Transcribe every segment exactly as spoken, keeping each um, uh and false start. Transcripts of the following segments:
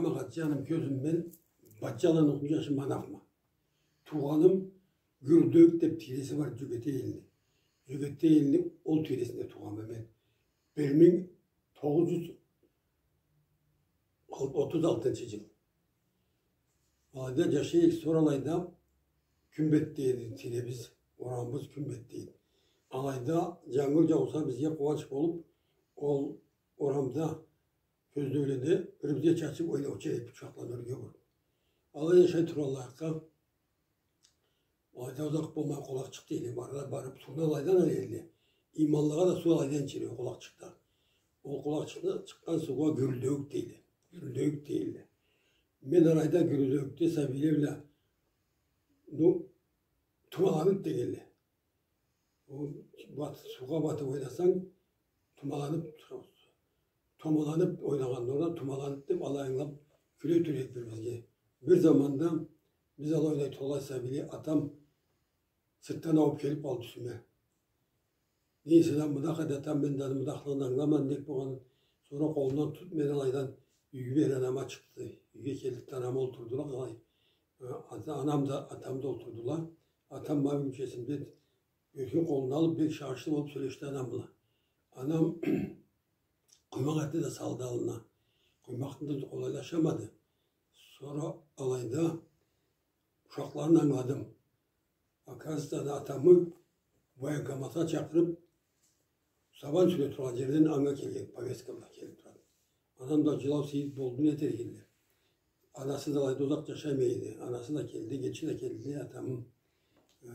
Ма къарт джаным, кёзюм, мен Батчаланы окъуучу Манапма. Туугъаным Гюрюлдеуюк деб тийреси бар, Джёгетей элни. Джёгетей элни ол тийресинде туугъанма мен. Бир минг тогъуз джюз отуз алтынчы джыл. Алайда джашайыкъ, сора алайда кюн бетдейди, тийребиз, орамыбыз кюн бетдейди. Алайда джангур джауса, бизге къууанч болуб, ол орамда кёзлеуледе бир-бирибизге чачыб ойнаучу эдик, ушакъла бирге болуб. Алай джашай тургъанлайыкъгъа, алайда узакъ болмай къолакъчыкъ дейле, барыб, барыб, сууну алайдан алай элле. Иманлыгъа да суу алайдан ичиле, ол къолакъчыкъда. Ол къолакъчыкъдан чыкъгъан суугъа Гюрюлдеуюк дейле. Гюрюлдеуюк дейле. Мен алайда Гюрюлдеуюкде сабийле бла, ну, тумаланыб дегенле. Ол бат-, суугъа батыб ойнасанг, тумаланыб, томаланыб ойнагъанларына тумаланыб деб, алай ангылаб кюле тура эдик бир-бирибизге. Бир заманда биз алай ойнай тургъанлай сабийле, атам сыртдан аууб келиб къалды юсюме. Не эсе да мыдах эди, атам, мен да мыдахлыгъын ангыламадым, нек болгъанын. Сора къолундан тутуб, мени алайдан юйге бери анама чыкъды. Юйге келдик да, анам олтурдула къалай. Э, ата-, анам да, атам да олтурдула. Атам ма бюгюнчесинде бир эки къолуна алыб, бек сагъышлы болуб сёлешди анам бла. Анам къуймакъ этди да салды аллына. Къуймакъны да къолайлы ашамады. Сора алайда ушакъларын ангыладым. Оказывается, атамы военкоматха чакъырыб, сабан сюре тургъан джерден анга келген, повестка бла келиб турады. Анам да джылау-сыйыт болду, не этерик эди. Анасы да алайда узакъ джашамай эди. Анасы да келди, кече да келди, атамы, э,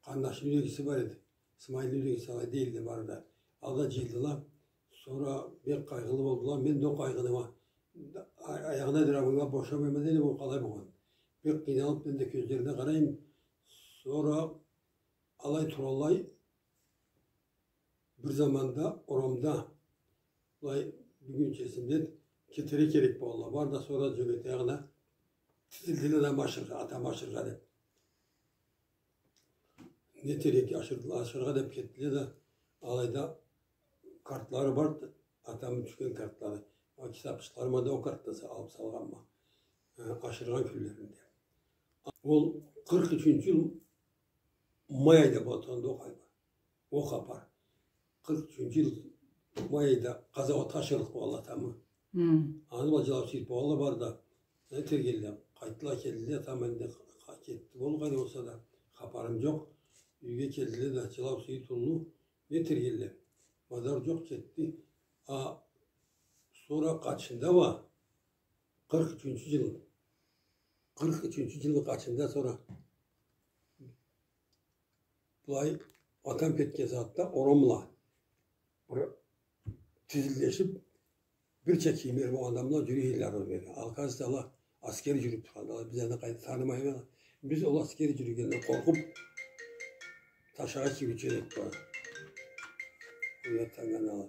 къарнашыны юйдегиси бар эди. Смайылны юйдегиси, алай дейле бары да. Ала да джыйылдыла. Сора бек къайгъылы болдула. Мен да ол къайгъыны ма-, а-, аягъына дери ангылаб бошамайма дейле, ол къалай болгъан. Бек къыйналыб, мен да кёзлерине къарайма. Сора алай туралай, бир заманда орамда, былай, бюгюнчесинде кетерге керек болгъанла бар да, сора Джёгетей янына тизилдиле да, ашыргъа, атам ашыргъа деб. Не этерик, ашыр-, ашыргъа деб кетдиле да, алайда картлары барды, атамы тюшген картлары. Ол китабчыкъларыма да ол картда са-, алыб салгъанма. Э, ашыргъан кюнлеринде. Ол къыркъ ючюнчю джыл май айда болуб тургъанды ол хапар. Ол хапар. Къыркъ ючюнчю джыл май айда къазауатха ашырыкъ болгъанла атамы. Хы. Аны бла джылау-сыйыт болгъанла бары да. Не этерик эди. Къайтдыла, келдиле, атам энди къа-, кетди. Ол къайда болса да, хапарым джокъ. Юйге келдиле да, джылау-сыйыт уллу. Не этерик эди. Мадар джокъ, кетди. А, сора къачында уа, къыркъ ючюнчю джыл. Къыркъ ючюнчю джылны къачында сора былай, атам кетген сагъатда орамла бир тизилешиб, бирча кийимлери болгъан адамла джюрюй эдиле ары-бери. Алай къалса да ала аскер джюрюб тургъанды. Ала биз аны къайда танымайбыз. Биз ол аскер джюрюгенден къоркъуб, ташагъа кириучю эдик бары. Уятаннганла.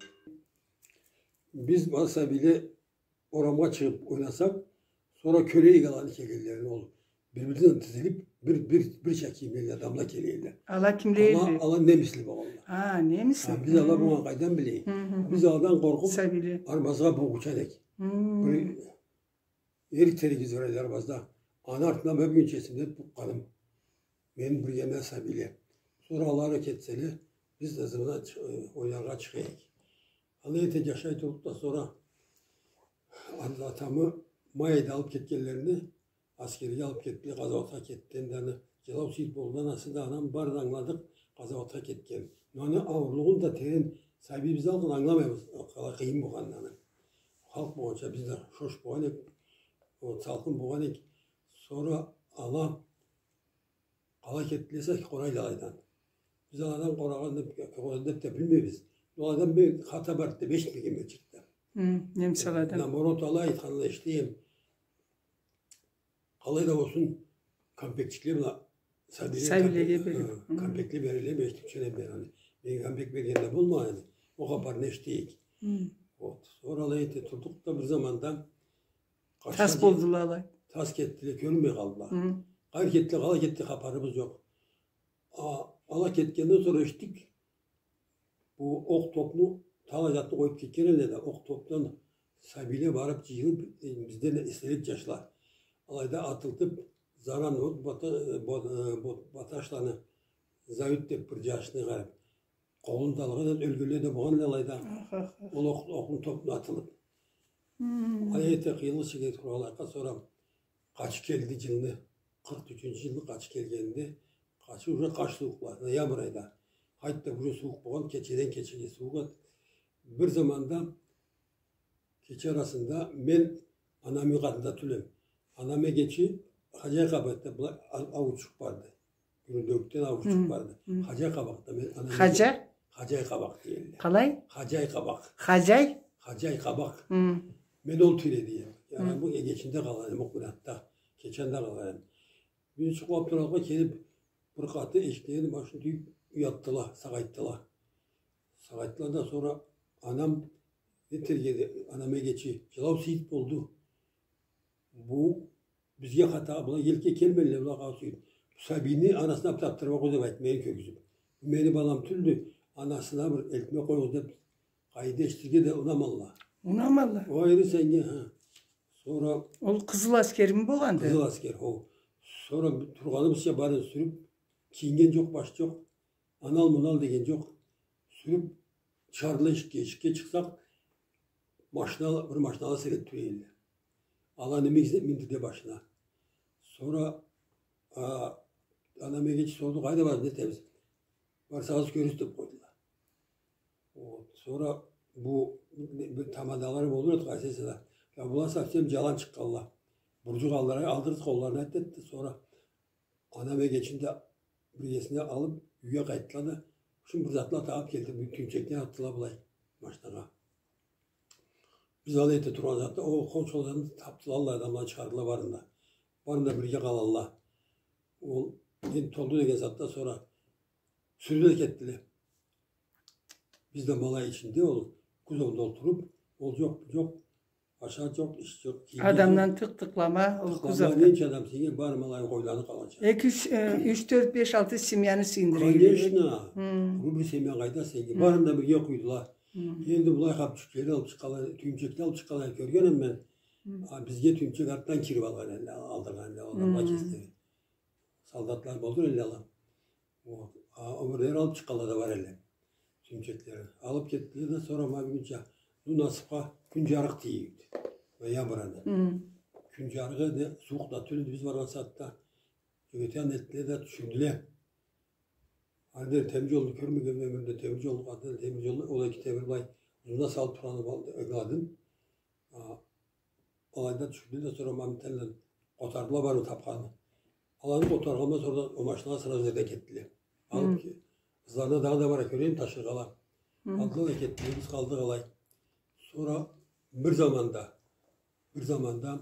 Биз бары сабийле орамгъа чыгъыб ойнасакъ, сора кёре эдик аланы келгенлерин, ол бир-биринден тизилиб, бир, бир, бирча кийимле адамла келе эдиле. Ала кимле эдиле? Ала, ала немисле болгъанла. А, немисле. А, биз ала болгъан къайдан билейик? Хы, хы, хы. Биз аладан къоркъуб, сабийле, арбазгъа бугъуча эдик. Хы. Бир эрик терегибиз бар эди арбазда. Аны артындан бюгюнчесинде букъгъаным. Мени биргеме сабийле. Сора ала ары кетселе, биз да ызындан чы-, э, ойнаргъа чыгъа эдик. Алай эте джашай туруб да, сора анда атамы май айда алыб кетгенлеринде, аскерге алыб кетдиле, къазауатха кетди. Энди аны джылау-сыйыт болду, анасы да, анам, бары да ангыладыкъ къазауатха кетгенин. Но аны ауурлугъун да терен сабийбиз алгъын ангыламайбыз, къалай къыйын болгъанын аны. Халкъ болгъанча биз да шош болгъан эдик, ол салкъын болгъан эдик. Сора ала къалай кетдиле эсе, къорай алайдан. Биз аладан къорагъан деб, къорагъан деб да билмейбиз. Ол аладан бир хата барды деб эшитмегенме чыртда. Хы, немис аладан. Наоборот, алай айтханын эшитеме. Къалай да болсун, кампетчикле бла сабийлеге, сабийлеге кампет-, бериле. Хы, хы, кампетле бериле, мен эшитиб чыгъарма мен аны. Мен кампет берген да болмагъан эди. Ол хапарны эшите эдик. Хы. Вот. Сора алай эте турдукъ да, бир заманда тас болдула алай. Тас кетдиле, кёрюнмей къалдыла. Хы. Къайры кетдиле, къалай кетди, хапарыбыз джокъ. А, ала кетгенден сора эшитдик. Бу окъ-топну, талай затны къоюб кетген эдиле да, окъ-топдан Сабийле барып джыйылып, э, бизден эсерек джашла. Алайда атылтып, заран от бата-, э, бо-, э, бо-, Баташланы Завид деп бир джашны къарап, къолун талгъан, ёлгенле да болгъан алайда. Ах, ах, ах. Ол ох-, окну топну атылып. Хм. Алай эте къыйынлы чеке тургъанлыкъгъа, сора къачып келди джылны, къыркъ ючюнчю джылны къачып келгенинде, къачып уже къыш сууукъла, ноябрь айда. Къайтды, уже сууукъ болгъан, кечеден кечеге сууукъ эди. Бир заманда кече арасында мен анамы къатында тюлем. Анам эгечи Хаджай къабакъда былай а-, ауучукъ барды. Гюрюндеукден ауучукъ барды. Хаджай къабакъда мен анам... Хаджа? Хаджай къабакъ дейдиле. Къалай? Хаджай къабакъ. Хаджай? Хаджай къабакъ. Мен ол тюйюлдю. Яни бу эгечинде къалгъан эдим, Окъмиратда. Кеченде къалгъан эдим. Биз джукълап тургъанлыкъгъа келип, бир къаты эшиклерин башын тюйюп уятдыла, сагъайтдыла. Сагъайтдыла да, сора анам не этерге эди, анам эгечи, джылау сыйыт болду. Бу бизге хата, былай элге келмелле, былай къалсын. Бу сабийни анасына таптырыб къой деб айтды, мени кёргюзюп. Бу мени балам тюлдю, анасына бир элтме къоюгъуз деб, къайда эшитирге да унамалла. Унамалла. О, эди сеннге, ха. Сора... Ол къызыл аскерми болгъанды? Къызыл аскер, хо. Сора бу-, тургъаныбызча барын сюрюб, кийинген джокъ, баш джокъ, анал-мунал деген джокъ. Сюрюб чыгъардыла эшикге, эшикге чыкъсакъ, машина, бир машинала сиредиб тура эдиле. Ала неме миндирдиле башына. Сора, а, анам эгечи сорду, къайда барыбыз, не этебиз? Барсагъыз кёрюрсюз деб къойдула. Вот. Сора бу, бир тамадалары болур эди, къайсы эсе да. Я, была совсем джалан чыкъгъанла. Бурджукъ аллай алдырды къолларына, этди. Сора анам эгечини да биргесине алыб, юйге къайтдыла да, шуну бир затла тагъыб келди, бир тюйюнчекле атдыла былай машинагъа. Биз алай эте тургъан затда, ол хоншуланы тапдыла, аллай адамланы чыгъардыла барын да. Барын да бирге къалалла. Ол энди толду деген затда сора сюрюле кетдиле. Биз да ма алай ичинде, ол кузовда олтуруб, ол джокъ, бу джокъ, ашар джокъ, ич джокъ, кийген джокъ. Адамдан тыкъ-тыкълама, ол кузовда. Тыкълама, ненча адам сыйгъан, бары ма алай къойланы къалгъанча. Эки, юч, э, юч, тёрт, беш, алты семьяны сыйындыра эдиле. Конечно. Хы. Бир семья къайда сыйынды? Хы. Барын да бирге къуйдула. Хы. Энди былай хапчюклени алыб чыкъгъанла, тюйюнчекни алыб чыкъгъанла кёргенме мен. Хы. А, бизге тюйюнчек артдан кириб алгъан эдиле, алдыргъан эдиле, ол адамла кеслери. Солдатла болур эдиле ала. Вот. А, ол бирлери алыб чыкъгъанла да бар эдиле. Тюйюнчеклерин алыб кетдиле да, сора ма бюгюнча, бу насыбха кюн джарыкъ тиеди. Ноябрь айда. Хы. Кюн джарыкъ эди, сууукъ да тюл эди биз баргъан сагъатда. Джёгетен этдиле да тюшюрдюле. Ары дери темир джолну кёрмегенме ёмюрюмде, темир джолну, къатда темир джолну, ол эки темир былай узунунга салыб тургъанын ангыладым. А, алайда тюшюрдюле да, сора ма бир тенле къотардыла барын тапханын. Аланы къотаргъандан сора да ол машинала сразу эртде кетдиле. Алыб ки-, ызларына дагъыда бара кёрейим, ташыргъанла. Хы. Алдыла да кетдиле, биз къалдыкъ алай. Сора бир заманда, бир заманда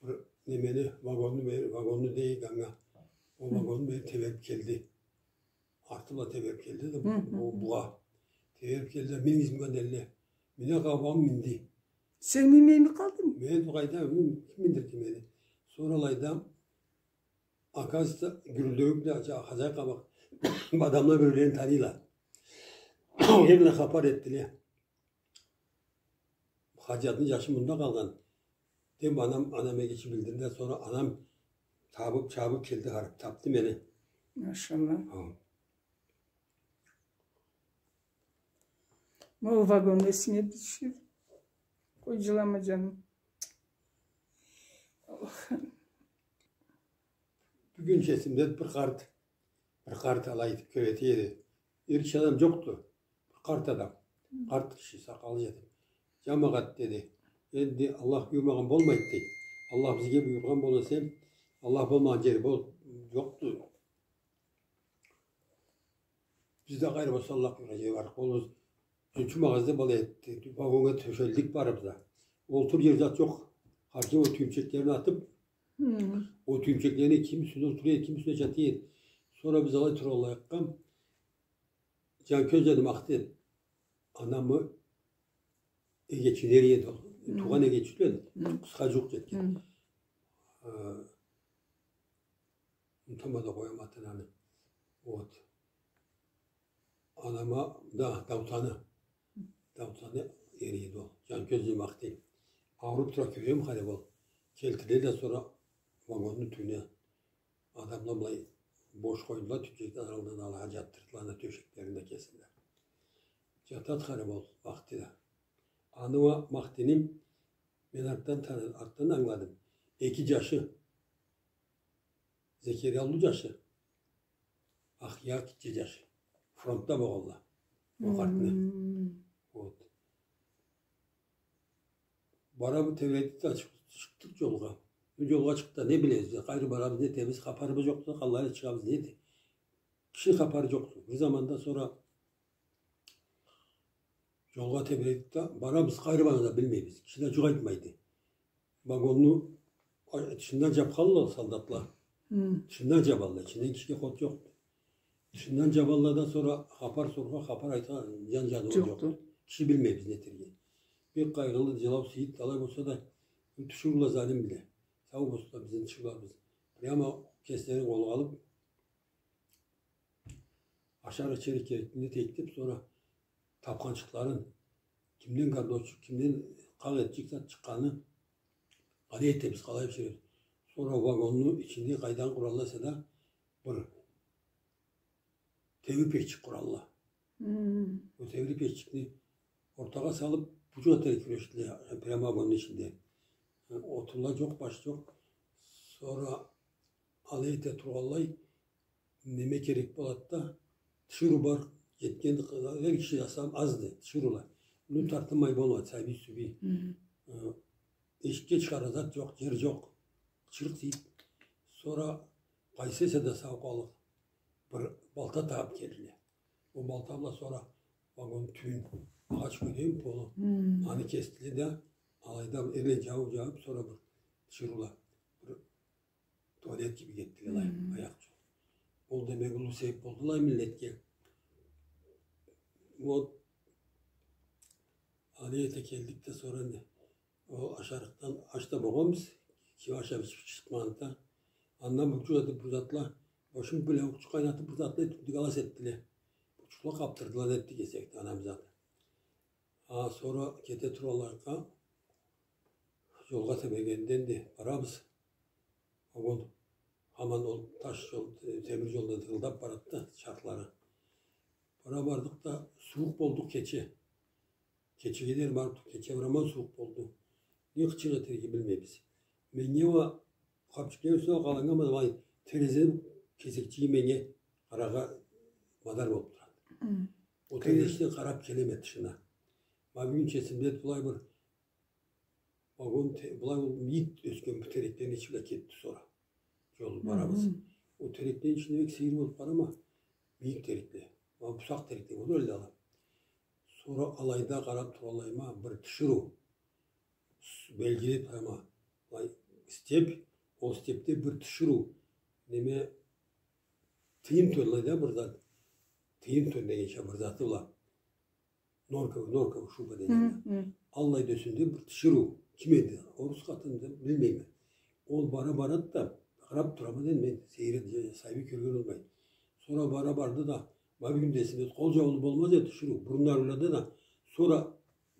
бир немени, вагонну бери, вагонну дейик анга. Ол вагонну бери тебериб келди. Арты бла тебериб келди да, бу, бу, бугъа. Тебериб келди да, минигиз мынга деди. Мине къабагъым минди. Сен минмейми къалдынг? Мен къайда, ким миндирди мени? Сора алайда, оказывается, Гюрюлдеуюк бла Хаджай къабакъ адамла бир-бирлерин таныйла. Ол джерден хапар этдиле. Хаджатны джашы мында къалгъан. Деб анам, анам эгечи билдирди да, сора анам табыб, чабыб келди, къараб, тапды мени. Машалла. Хо. Ма ол вагонну эсинге бир тюшюр. Къой, джылама, джаным. Бюгюнча эсимде бир къарт, бир къарт алай этиб кёргюзте эди. Эр киши адам джокъду. Бир къарт адам. Къарт киши, сакъалы джетиб. Джамагъат, деди. Энди Аллах буюрмагъан болмайды, дейди. Аллах бизге буюргъан болса, Аллах болмагъан джери бол-, джокъду. Биз да къайры болса Аллах буюргъан джерге барыкъ болурбуз. Джунчумагъыз деб алай этди. Вагоннга тёшелдик барыбыз да. Олтур джер зат джокъ. Харджы ол тюйюнчеклерин атыб, ол тюйюнчеклерин ким юсюне олтура эди, ким юсюне джата эди. Сора биз алай тургъанлайыкъгъа, Джанкёз деди, Махти, анамы эгечи, эр эди ол. Туугъан эгечи тюл эди. Къысха джууукъ джетген. Э, унутама да къоям атын аны. Вот. Анама да, Даутаны. Даутаны эр эди ол. Джанкёз деди, Махти. Ауруп тура кёрюрюм, харип ол. Келтирле да сора вагонну тюбюне. Адамла былай бош къойдула, тюбчекни аллында да ала джатдырдыла, ана тёшеклерин да кесиле. Джатады харип ол Махти да. Аны уа Махтини мен артдан таны-, артдан ангыладым. Эки джашы. Зекерия уллу джашы. Ахъя гитче джашы. Фронтда болгъанла. Ол къартны. Хмм. Вот. Барабыз, тебредик да чыкъ-, чыкъдыкъ джолгъа. Бу джолгъа чыкъдыкъ да, не билебиз, къайры барабыз, нетебиз, хапарыбыз джокъду, къаллай чыгъабыз, неди? Кишини хапары джокъду. Бир заманда сора джолгъа тебредик да, барабыз, къайры барабыз да билмейбиз. Киши да джукъ айтмайды. Вагонну а-, тышындан джабханла солдатла. Хмм. Тышындан джабалла, ичинден кишиге ход джокъду. Тышындан джабалла да, сора хапар сорургъа, хапар айтыргъа джан-джаныуар джокъду. Джокъду. Киши билмейбиз нетерге. Бек къайгъылы, джылау, сейир, алай болса да, тиширыула, залимле. Сау болсунла бизни тиширыуларыбыз. Прямо кеслерин къолгъа алып, ашарыкъ-ичерик керекни тейик деп, сора тапханчыкъларын, кимден горночук, кимден къакъ этчик зат чыкъгъанын, къалай этебиз, къалай биширебиз. Сора вагонну ичинде къайдан къуралла эсе да, бир темир печчик къуралла. Хмм. Ол темир печчикни ортагъа салып, бу джукъ этерге кюрешдиле, прямо вагонну ичинде. Отурла джокъ, баш джокъ. Сора алай эте тургъанлай, неме керек болады да, тиширыу бар, джетген, эр киши асам азды, тиширыула. Муну тартынмай болмады, сабий-сюбий. Хмм. Э, эшикге чыгъаргъа зат джокъ, джер джокъ. Чырыкъ тийип, сора къайсы эсе да сау къаллыкъ бир балта табып келдиле. Ол балта бла сора вагон тюбюн, агъач кёлейин полу. Хмм. Аны кесдиле да, алайда эрле джабып-джабып, сора бир тиширыула бир туалет кибик этдиле, алай, хмм, аякъ джол. Ол, демек, уллу сейир болдула миллетге. Вот. Алай эте келдик да, сора не? Ол ашарыкъдан ач да болгъанбыз. Ким ашап ичип чыкъмагъанды да. Андан бир джукъ этип бир затла, бошун бла уукъчукъ къайнатып бир затла этип, галас этдиле. Бир джукъла къапдырдыла, нетди кесекди, анам заты. А, сора кете тургъанлыкъгъа, джолгъа тебрегенден да барабыз. Вагон хаман ол таш джол, э, темир джолда дырылдап барады да, чархлары. Бара бардыкъ да, сууукъ болду кече. Кечеге дери барыб, кече бир аман сууукъ болду. Не къычырыкъ этерге билмейбиз. Меннге уа хапчыкъны юсюне къаланнганма, алай терезе кесекчиги меннге къараргъа мадар болуб турады. Хы. Ол терезеден къараб келеме тышына. Ма бюгюнча эсимде, былай бир вагон, те-, былай ол мийик ёсген бир тереклени ичи бла кетди сора. Джол барабыз. Хы. Ол тереклени ичинде бек сейир болуб къарама, мийик терекле. Ма бусакъ терекле болур элле ала. Сора алайда къараб тургъанлайыма, бир тиширыу. С-, белгилеб, ама, былай, степь, ол степьде бир тиширыу. Неме, тыйын тёнлей да бир зат. Тыйын тён дегенча бир заты бла. Норковый, норковый шуба дегенлей. Хы, хы. Аллай да юсюнде бир тиширыу. Ким эди? Орус къатынды, билмейме. Ол бара барады да, къараб турама дедим мен, сейир эди, сабий кёрген болмайды. Сора бара барды да, ма бюгюн да эсимде, къол джаулу болмаз эди тиширыу, бурунлары бла да, сора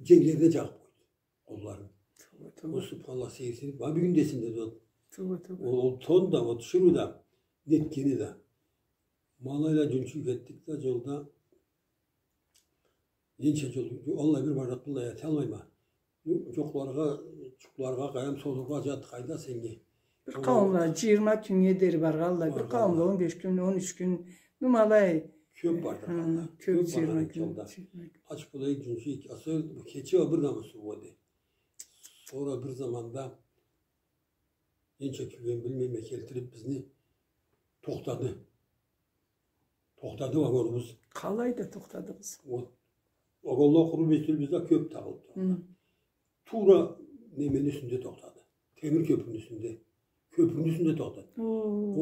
дженглерине джагъыб къойду къолларын. Тоба, тоба. Ол, субханаллах, сейирсиниб, ма бюгюн да эсимде, ол. Тоба, тоба. Ол, ол тон да, ол тиширыу да, нетгени да. Ма алайла джунчуй кетдик да, джолда Ненча джол, аллай бир бардыкъ, быллай эталмайма. Джукъларгъа, джукъларгъа къайдам, созулгъа джат, къайда сеннге. Бир къауумла джыйырма кюннге дери баргъанла, бир къауумла он беш кюн, он юч кюн, ну, ма алай. Кёб бардыкъ. Хы, кёб, кёб баргъан джолда. Ач болайыкъ, джунчуйукъ, асыл, кече уа бир намыслы болду. Сора бир заманда ненча кюннге билмейме, келтириб бизни тохтады. Тохтады вагонубуз. Къалайда тохтадыгъыз? Вот. Вагонла къуру бир тюрлю бизде кёб тагъылыб турады. Хы. Туура немени юсюнде тохтады. Темир кёпюрню юсюнде. Кёпюрню юсюнде тохтады. О.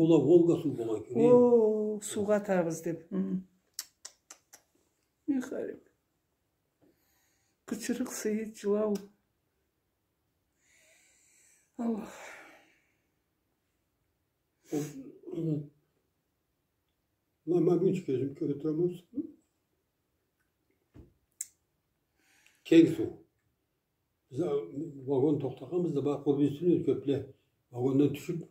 Ол а Волга суу болгъан кюн. О, суугъа атабыз деб. Хы. Не харип. Къычырыкъ, сейир, джылау. Аллах. Ма, ма бюгюнчю кёзюм кёре турама. Кенг суу. Биз, а, вагон тохтагъанбыз да, бар къурбу юсюне кёпле вагондан тюшюп,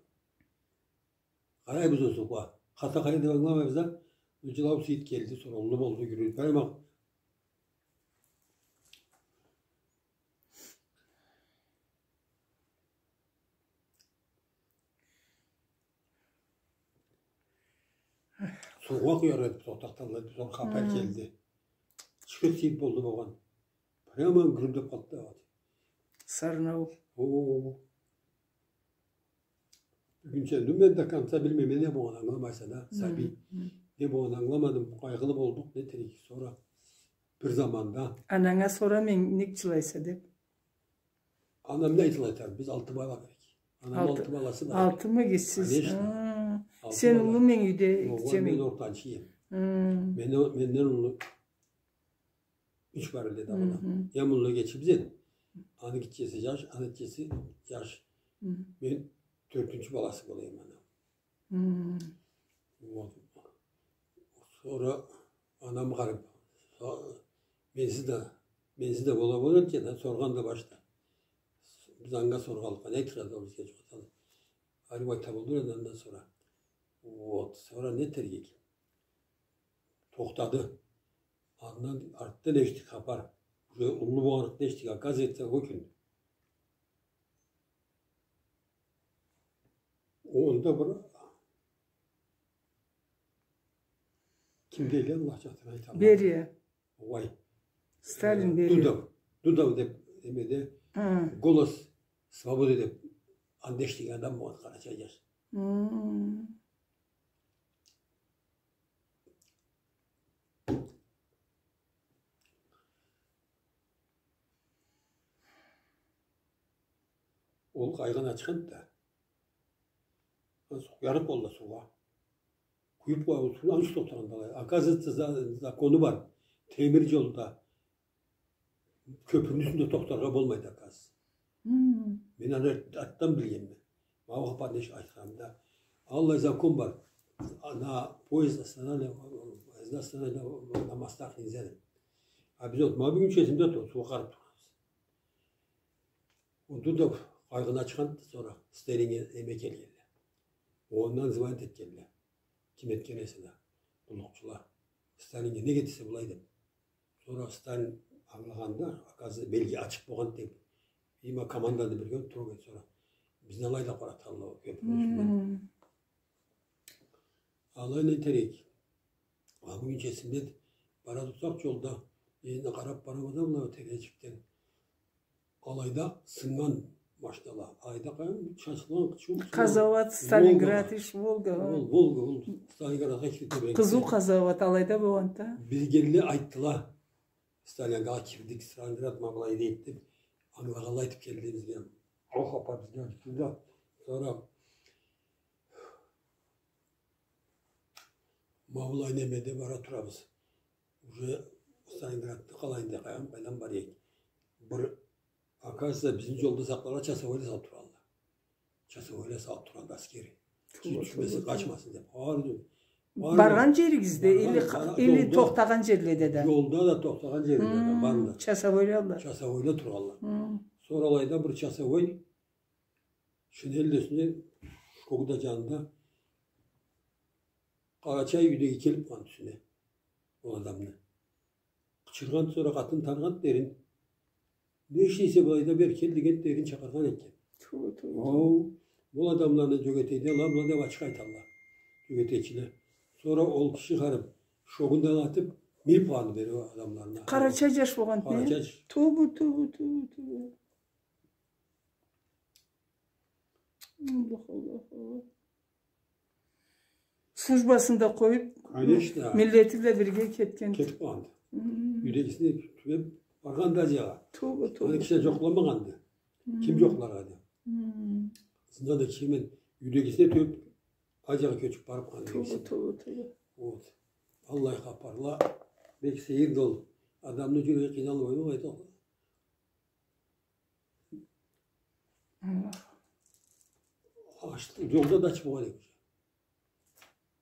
къарайбыз ол суугъа. Къата къайда ангыламайбыз да, бир джылау сейир келди, сора уллу болду, юрюдю. Прямо суугъа къуяр эди, тохтаталла эди, сора хапар келди. Чыгъып сейир болду болгъан. Прямо гюрюлдеп къалды да. Сарнау. О. Бюгюнча, ну, мен до конца билмейме, не болгъанын ангыламайса да, сабий. Не болгъанын ангыламадым, къайгъылы болдукъ, не этерик. Сора бир заманда ананга сора, мен нек джылайса деп. Анам не айтылай айтар, биз алты бала эдик. Анам алты баласы бар. Алтымы эдигиз сиз? Конечно. Сен уллу, мен юйде кичиме. Мен ортанчы эдим. Менден уллу юч бар эди да. Эм уллу эгечибиз эди. Аны гитчеси джаш, аны гитчеси джаш. Мен тёртюнчю баласы бола эдим анам. Вот. Сора анам къарап, со-, менсиз да, менсиз да бола болур эди да, соргъан да башда. Биз анга соргъанлыкъгъа, не айтыргъа да бизге джокъ эди. Ариу айта болур эди андан сора. Вот. Сора не этерик? Тохтады. Андан артдан эшитдик хапар. Уже уллу болгъанлыкъгъа эшитдик, оказывается, ол кюн. Онда бир ким дейле, Аллах джазысын, айталла. Берия. Огъай. Сталин, э, Берия. Дудов. Дудов деп, немеде, Голос Свободы деп, анда ишлеген адам болгъан, къарачай джаш. Ол къайгъыны ачханды да. Къуярыкъ болду суугъа. Къуюп къоя, ол сууну анчы тохтагъанды алай. Оказывается, за-, закону бар. Темир джолда кёпюрню юсюнде тохтаргъа болмайды, оказывается. Мен аны артдан билгенме. Ма ол хапарны эшитип айтханымда, аллай закон бар. На поезд останавливать, поезда останавливать на мостах нельзя деп. А биз вот ма бюгюнчесинде да суугъа къарап турабыз. Ол Дудов къайгъыны ачханды, сора Сталинге неме келгенле. Ондан звонить этгенле. Ким этген эсе да, къуллукъчула. Сталинге не этесе былай деп. Сора Сталин ангылагъанда, оказывается, белги ачыкъ болгъанды деп. Има команданы бирге тургъан сора. Бизни алайда къараталла ол кёпюрню юсюнден. Алай не этерик. Ма бюгюнчесинде бара турсакъ джолда, энди къарап барама да, мына тегеречикден. Алайда сыннган машинала, алайда къайдам, чачылгъан, къычыу. Къазауат, Сталинград, иш, Волга. Ол Волга, ол Сталинградха кирди. Къызыу къазауат алайда болгъанды. Биргеле айтдыла. Сталинградха кирдик, Сталинград ма былай дейди деп, ангылагъанла айтып келди бизге. Ол хапар бизге айтылды да. Сора ма былай немеде бара турабыз. Уже Сталинградны къалайында, къайдан, къайдан барайыкъ? Бир, оказывается, бизни джолда сакъларгъа часовойла салып тургъанла. Часовойла салып тургъанды, аскери. Ким тюшмесин, къачмасын деп. Баргъан джеригизде или, или тохтагъан джерледе да? Джолда да, тохтагъан джерледе да, барында. Часовойла да. Часовойла тургъанла. Сора алайда бир часовой шинели да юсюнде, шогу да джанында, къарачай юйдеги келип къалгъан тюсюне ол адамны. Къычыргъан, сора къатын таныгъан дерин. Не ишлейсе былайда, бери кел деген дерин, чакъыргъан экен. Ту, ту, ту. Ол адамланы Джёгетейде ала, была деп ачыкъ айталла. Джёгетейчиле. Сора ол киши харип, шогундан атып, минип къалгъан бери ол адамларына. Къарачай джаш болгъан, не? Къарачай джаш. Тобу, тобу, тобу, тобу. Аллах, Аллах, Аллах. Службасын да къоюп, конечно, миллети бла бирге кетген. Кетип къалгъанды. Юйдегисине тюбеп баргъанды Азиягъа. Тоба, тоба. Аны киши джокъламагъанды. Ким джокъларгъа деп. Ызындан да киши мен юйдегисине тюбеп, Азиягъа кёчюп барып къалгъанды. Тоба, тоба, тоба. Вот. Аллай хапарла. Бек сейирди ол. Адамны джюреги къыйналмай, алай да. Аллах. Ач, джолда да ач болгъан эдик.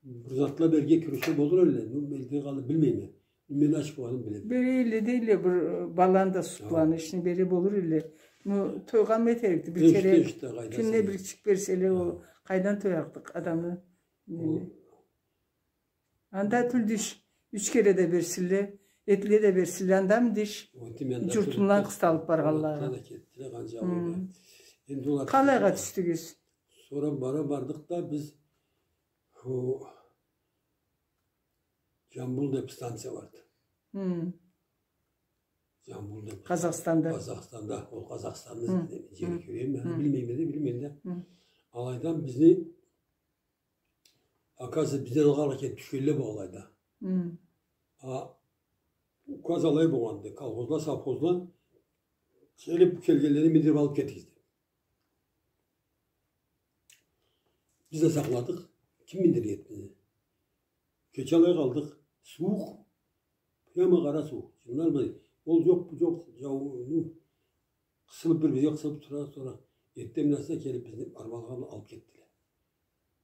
Бир затла берге кюреше болур элле, ну, берге къалып билмейме. Мен ач болгъанын билеме. Бере элле да, элле бир, э, баланы да сутланы ишине бере болур элле. Ну, тойгъанмы этерикди, бир кере кюнде бирчик берселе, ол къайдан тоярыкъды адамны? Анда тюлдю иш, юч кере да берсинле, этле да берсинле, андамыды иш? Джуртундан къысталыб баргъанлагъа. Къалайгъа тюшдюгюз? Сора бара бардыкъ да биз, о, Джамбул деб станция барды. Джамбул деб. Къазахстанда. Къазахстанда. Ол Къазахстанны джери кёрейим. Аны билмейме да, билмейме да. Алайдан бизни, оказывается, бизден алгъа келиб тюшгенле бу алайда. А указ алай болгъанды. Колхозла, совхозла келиб, келгенлени миндириб алыб кетигиз деб. Биз да сакъладыкъ. Ким миндиргенди? Кече алай къалдыкъ. Сууукъ. Прямо къара сууукъ. Джылынмай. Ол джокъ, бу джокъ. Джау-, ну, къысылыб, бир-бирибизге къысылыб тура, сора эртденбла келиб бизни бармагъа алыб кетдиле.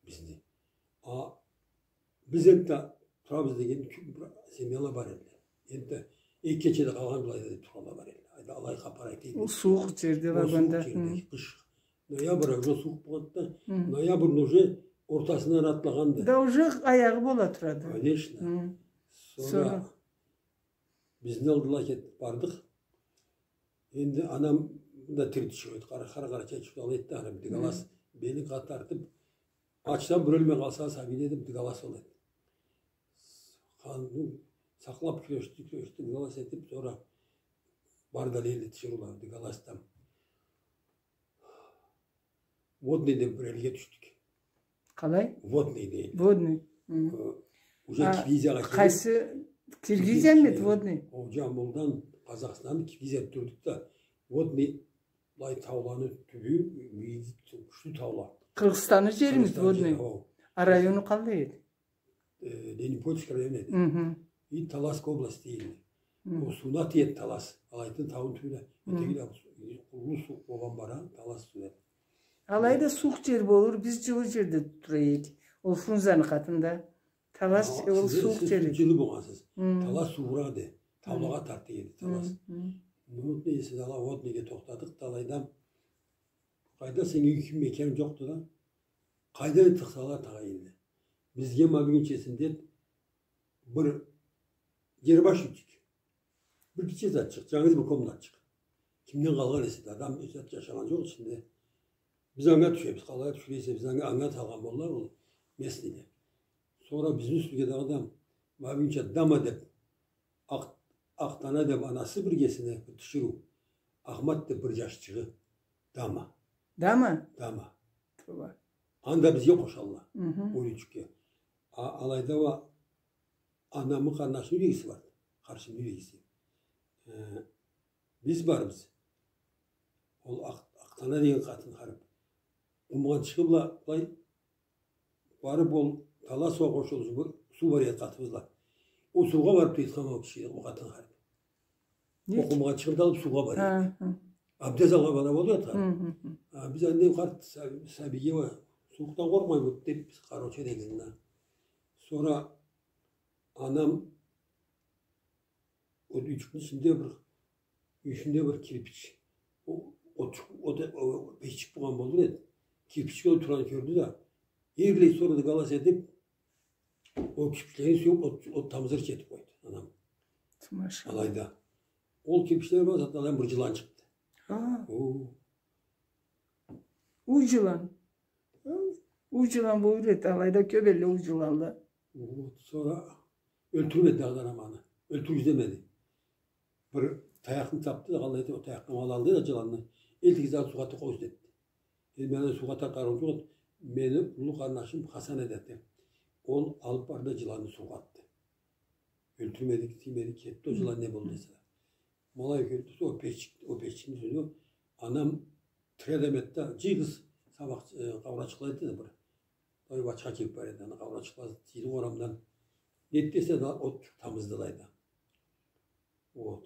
Бизни. А биз энтда турабыз деген кю-, бир семьяла бар эдиле. Энтда эки кече да къалгъан былайда деб тургъанла бар эдиле. Айда алай хапар айтайым. Ол сууукъ джерде баргъанда. Ол сууукъ джерде, къыш. Ноябрь уже сууукъ болгъанды да, ноябрьны уже ортасындан атлагъанды. Да уже аягъы бола турады. Конечно. Сора бизни алдыла, кетиб бардыкъ. Энди анам да тирди чыгъып, къара, къара, къарачай чыкъды, алай этди, аны бир дыгалас, белин къаты тартып, ачдан бир ёлмей къалса, сабийле деп дыгалас ол эди. Ханны сакълап кюрешди, кюрешди, дыгалас этип, сора барды элде тиширыула, дыгаласдан. Водный деп бир элге тюшдюк. Къалай? Водный дейди. Водный. Хы. Э, уже Киргизиягъа келип. Къайсы? Киргизиямы эди Водный? Ол Джамбулдан, Къазахстандан Киргизия тюрдюк да, Водный, былай тауланы тюбю, бийик, кючлю таула. Къыргъызстанны жеримиди Водный? Къыргъызстанны жери, хо. А району къалай эди? Э, Ленинградский район эди. Хы-хы. И Таласская область дейди. Хы. Ол сууна тиеди Талас. Алайдан тауну тюбюне. Хы. Этегине уллу сууукъ болгъан бара, Талас суу. Алайда сууукъ жер болур, биз жылы жерде тура эдик. Ол Фрунзаны къатында. Талас, ол сууукъ жер эди. Сиз жылы болгъансыз. Хы. Талас сууукъ эди. Хы. Таулагъа тарта эди Талас. Хы, хы. Ну, нейсе, ала Водныйге тохтадыкъ да, алайдан. Къайда сеннге юй-мекянынг жокъду да. Къайда тыгъысала тагъа энди. Бизге ма бюгюнчесинде бир жер баш юйчюк. Бир гитче затчыкъ, жангыз бир комнатчыкъ. Кимден къалгъан эсе да, адам зат жашагъан жокъ ичинде. Биз анга тюшебиз, къалай тюшюр эсе, биз анга, анга салгъан болур ол местныйле. Сора бизни юсюбюзге дагъыда ма бюгюнча Дама деп, Акъ-, Акътана деп анасы биргесине бир тиширыу, Ахмат деп бир жашчыгъы. Дама. Дама? Дама. Тууба. Анда бизге къошалла. Хы-хы. Ол юйчюкге. А-, алайда уа анамы къарнашыны юй эгеси барды. Къаршымы юй эгеси. Э, биз барбыз. Ол Акъ-, Акътана деген къатын харип. Къумгъанчыгъы бла былай барып, ол Талас суугъа къошулуп, бир суу бар эди къатыбызла. Ол суугъа барып да айтхан ол киши, ол къатын харип. Не? Ол къумгъанчыгъын да алып суугъа бара эди. Хы, хы. Абдез алгъа бара болду да. Хы, хы, хы. А, биз анда къарт са-, сабийге уа сууукъдан къоркъмайбыз деп, биз, короче, дегенде. Сора анам ол юйчюкню ичинде бир, юйчюкню ичинде бир кирпич. О, отчукъ, о да, о, печчик болгъан болур эди. Кирпичге олтургъанын кёрдю да, эрлай сора да галас этип, ол кирпичлени сюйюп, от, от тамызыр этип къойду анам. Машалла. Алайда. Ол кирпичле бла затладан бир жылан чыкъды. Хы. О. Уй жылан. Уй жылан болур эди, алайда кёп элле уй жыланла. Вот, сора ёлтюрмеди дагъыда анам аны. Ёлтюрюгюз демеди. Бир таякъны тапды да, къалай эди, ол таякъны алып алды да жыланны. Элтигиз да суугъа тартып къоюгъуз деди. Энди мен аны суугъа тартарым жокъ эди. Мени уллу къарнашым Хасан эди эди. Ол алып барды да жыланны суугъа атды. Ёлтюрмедик, тиймедик, кетди, ол жылан не болду эсе да. Ма алай кёрдю, ол печчик, ол печчикни юсюне анам тиредем эди да, жыйгъыз сабакъ, э, къаурачыкъла эди да бир. Той бачха кирип бара эди, аны къаурачыкъла тийди орамдан. Нетди эсе да от тамызды алайда. Вот.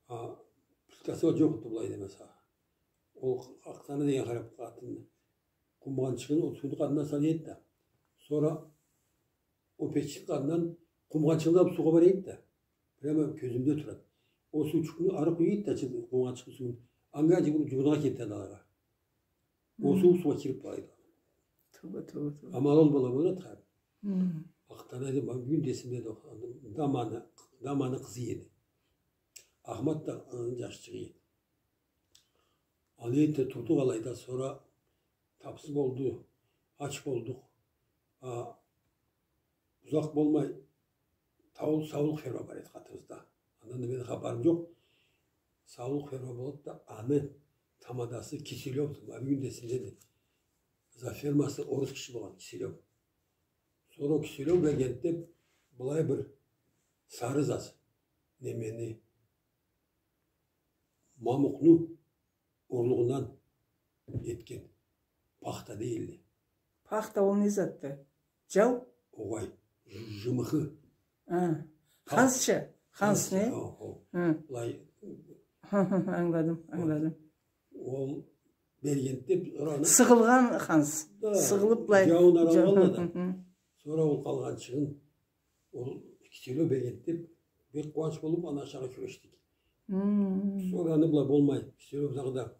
А плиткасы уа жокъ эди былай демесе. Ол Акътана деген харип къатын къумгъанчыгъын ол сууну къатына сала эди да. Сора ол печчикни къатындан къумгъанчыгъын алып суугъа бара эди да. Прямо кёзюмде турады. Ол суучукъну ары къуя эди да, чы-, къумгъанчыкъны сууун. Анга джу-, джуууннга кетеди алагъа. Ол сууукъ суугъа кириб барады. Тоба, тоба, тоба. Амал ол бола, бола турады. Хы. Ахтана эдим, ма бюгюн да эсимдеди ол. Даманы, даманы къызы эди. Ахмат да, ы, джашчыкъ эди. Алай эте турдукъ алайда, сора тапсыз болду, ач болдукъ. А, узакъ болмай, саулукъ, саулукъ ферма бар эди къатыбызда. Андан да мени хапарым джокъ. Саулукъ ферма болуб да, аны тамадасы Киселёвду. Ма бюгюн да эсимдеди. За фермасы орус киши болгъан, Киселёв. Сора ол Киселёв бергенди деб, былай бир сары зат. Немени, мамукъну урлугъундан этген. Пахта дейле. Пахта ол не затды? Джау? Огъай, жы-, жымыхы. Хы. Пах-, хансча? Ханс, ханс, не? Хо, хо. Хы. Былай. Хы, хы, хы, ангыладым, ангыладым. Ол бергенди деб, сора аны... Сыгъылгъан ханс. Да, сыгъылыб былай. Джауун ара алгъанла да. Хы, хы, хы. Сора ол къалгъанчыгъын ол Киселёв бергенди деб, бек къууанч болуб, аны ашаргъа кюрешдик. Хы. Сора аны бла болмай, Киселёв дагъыда,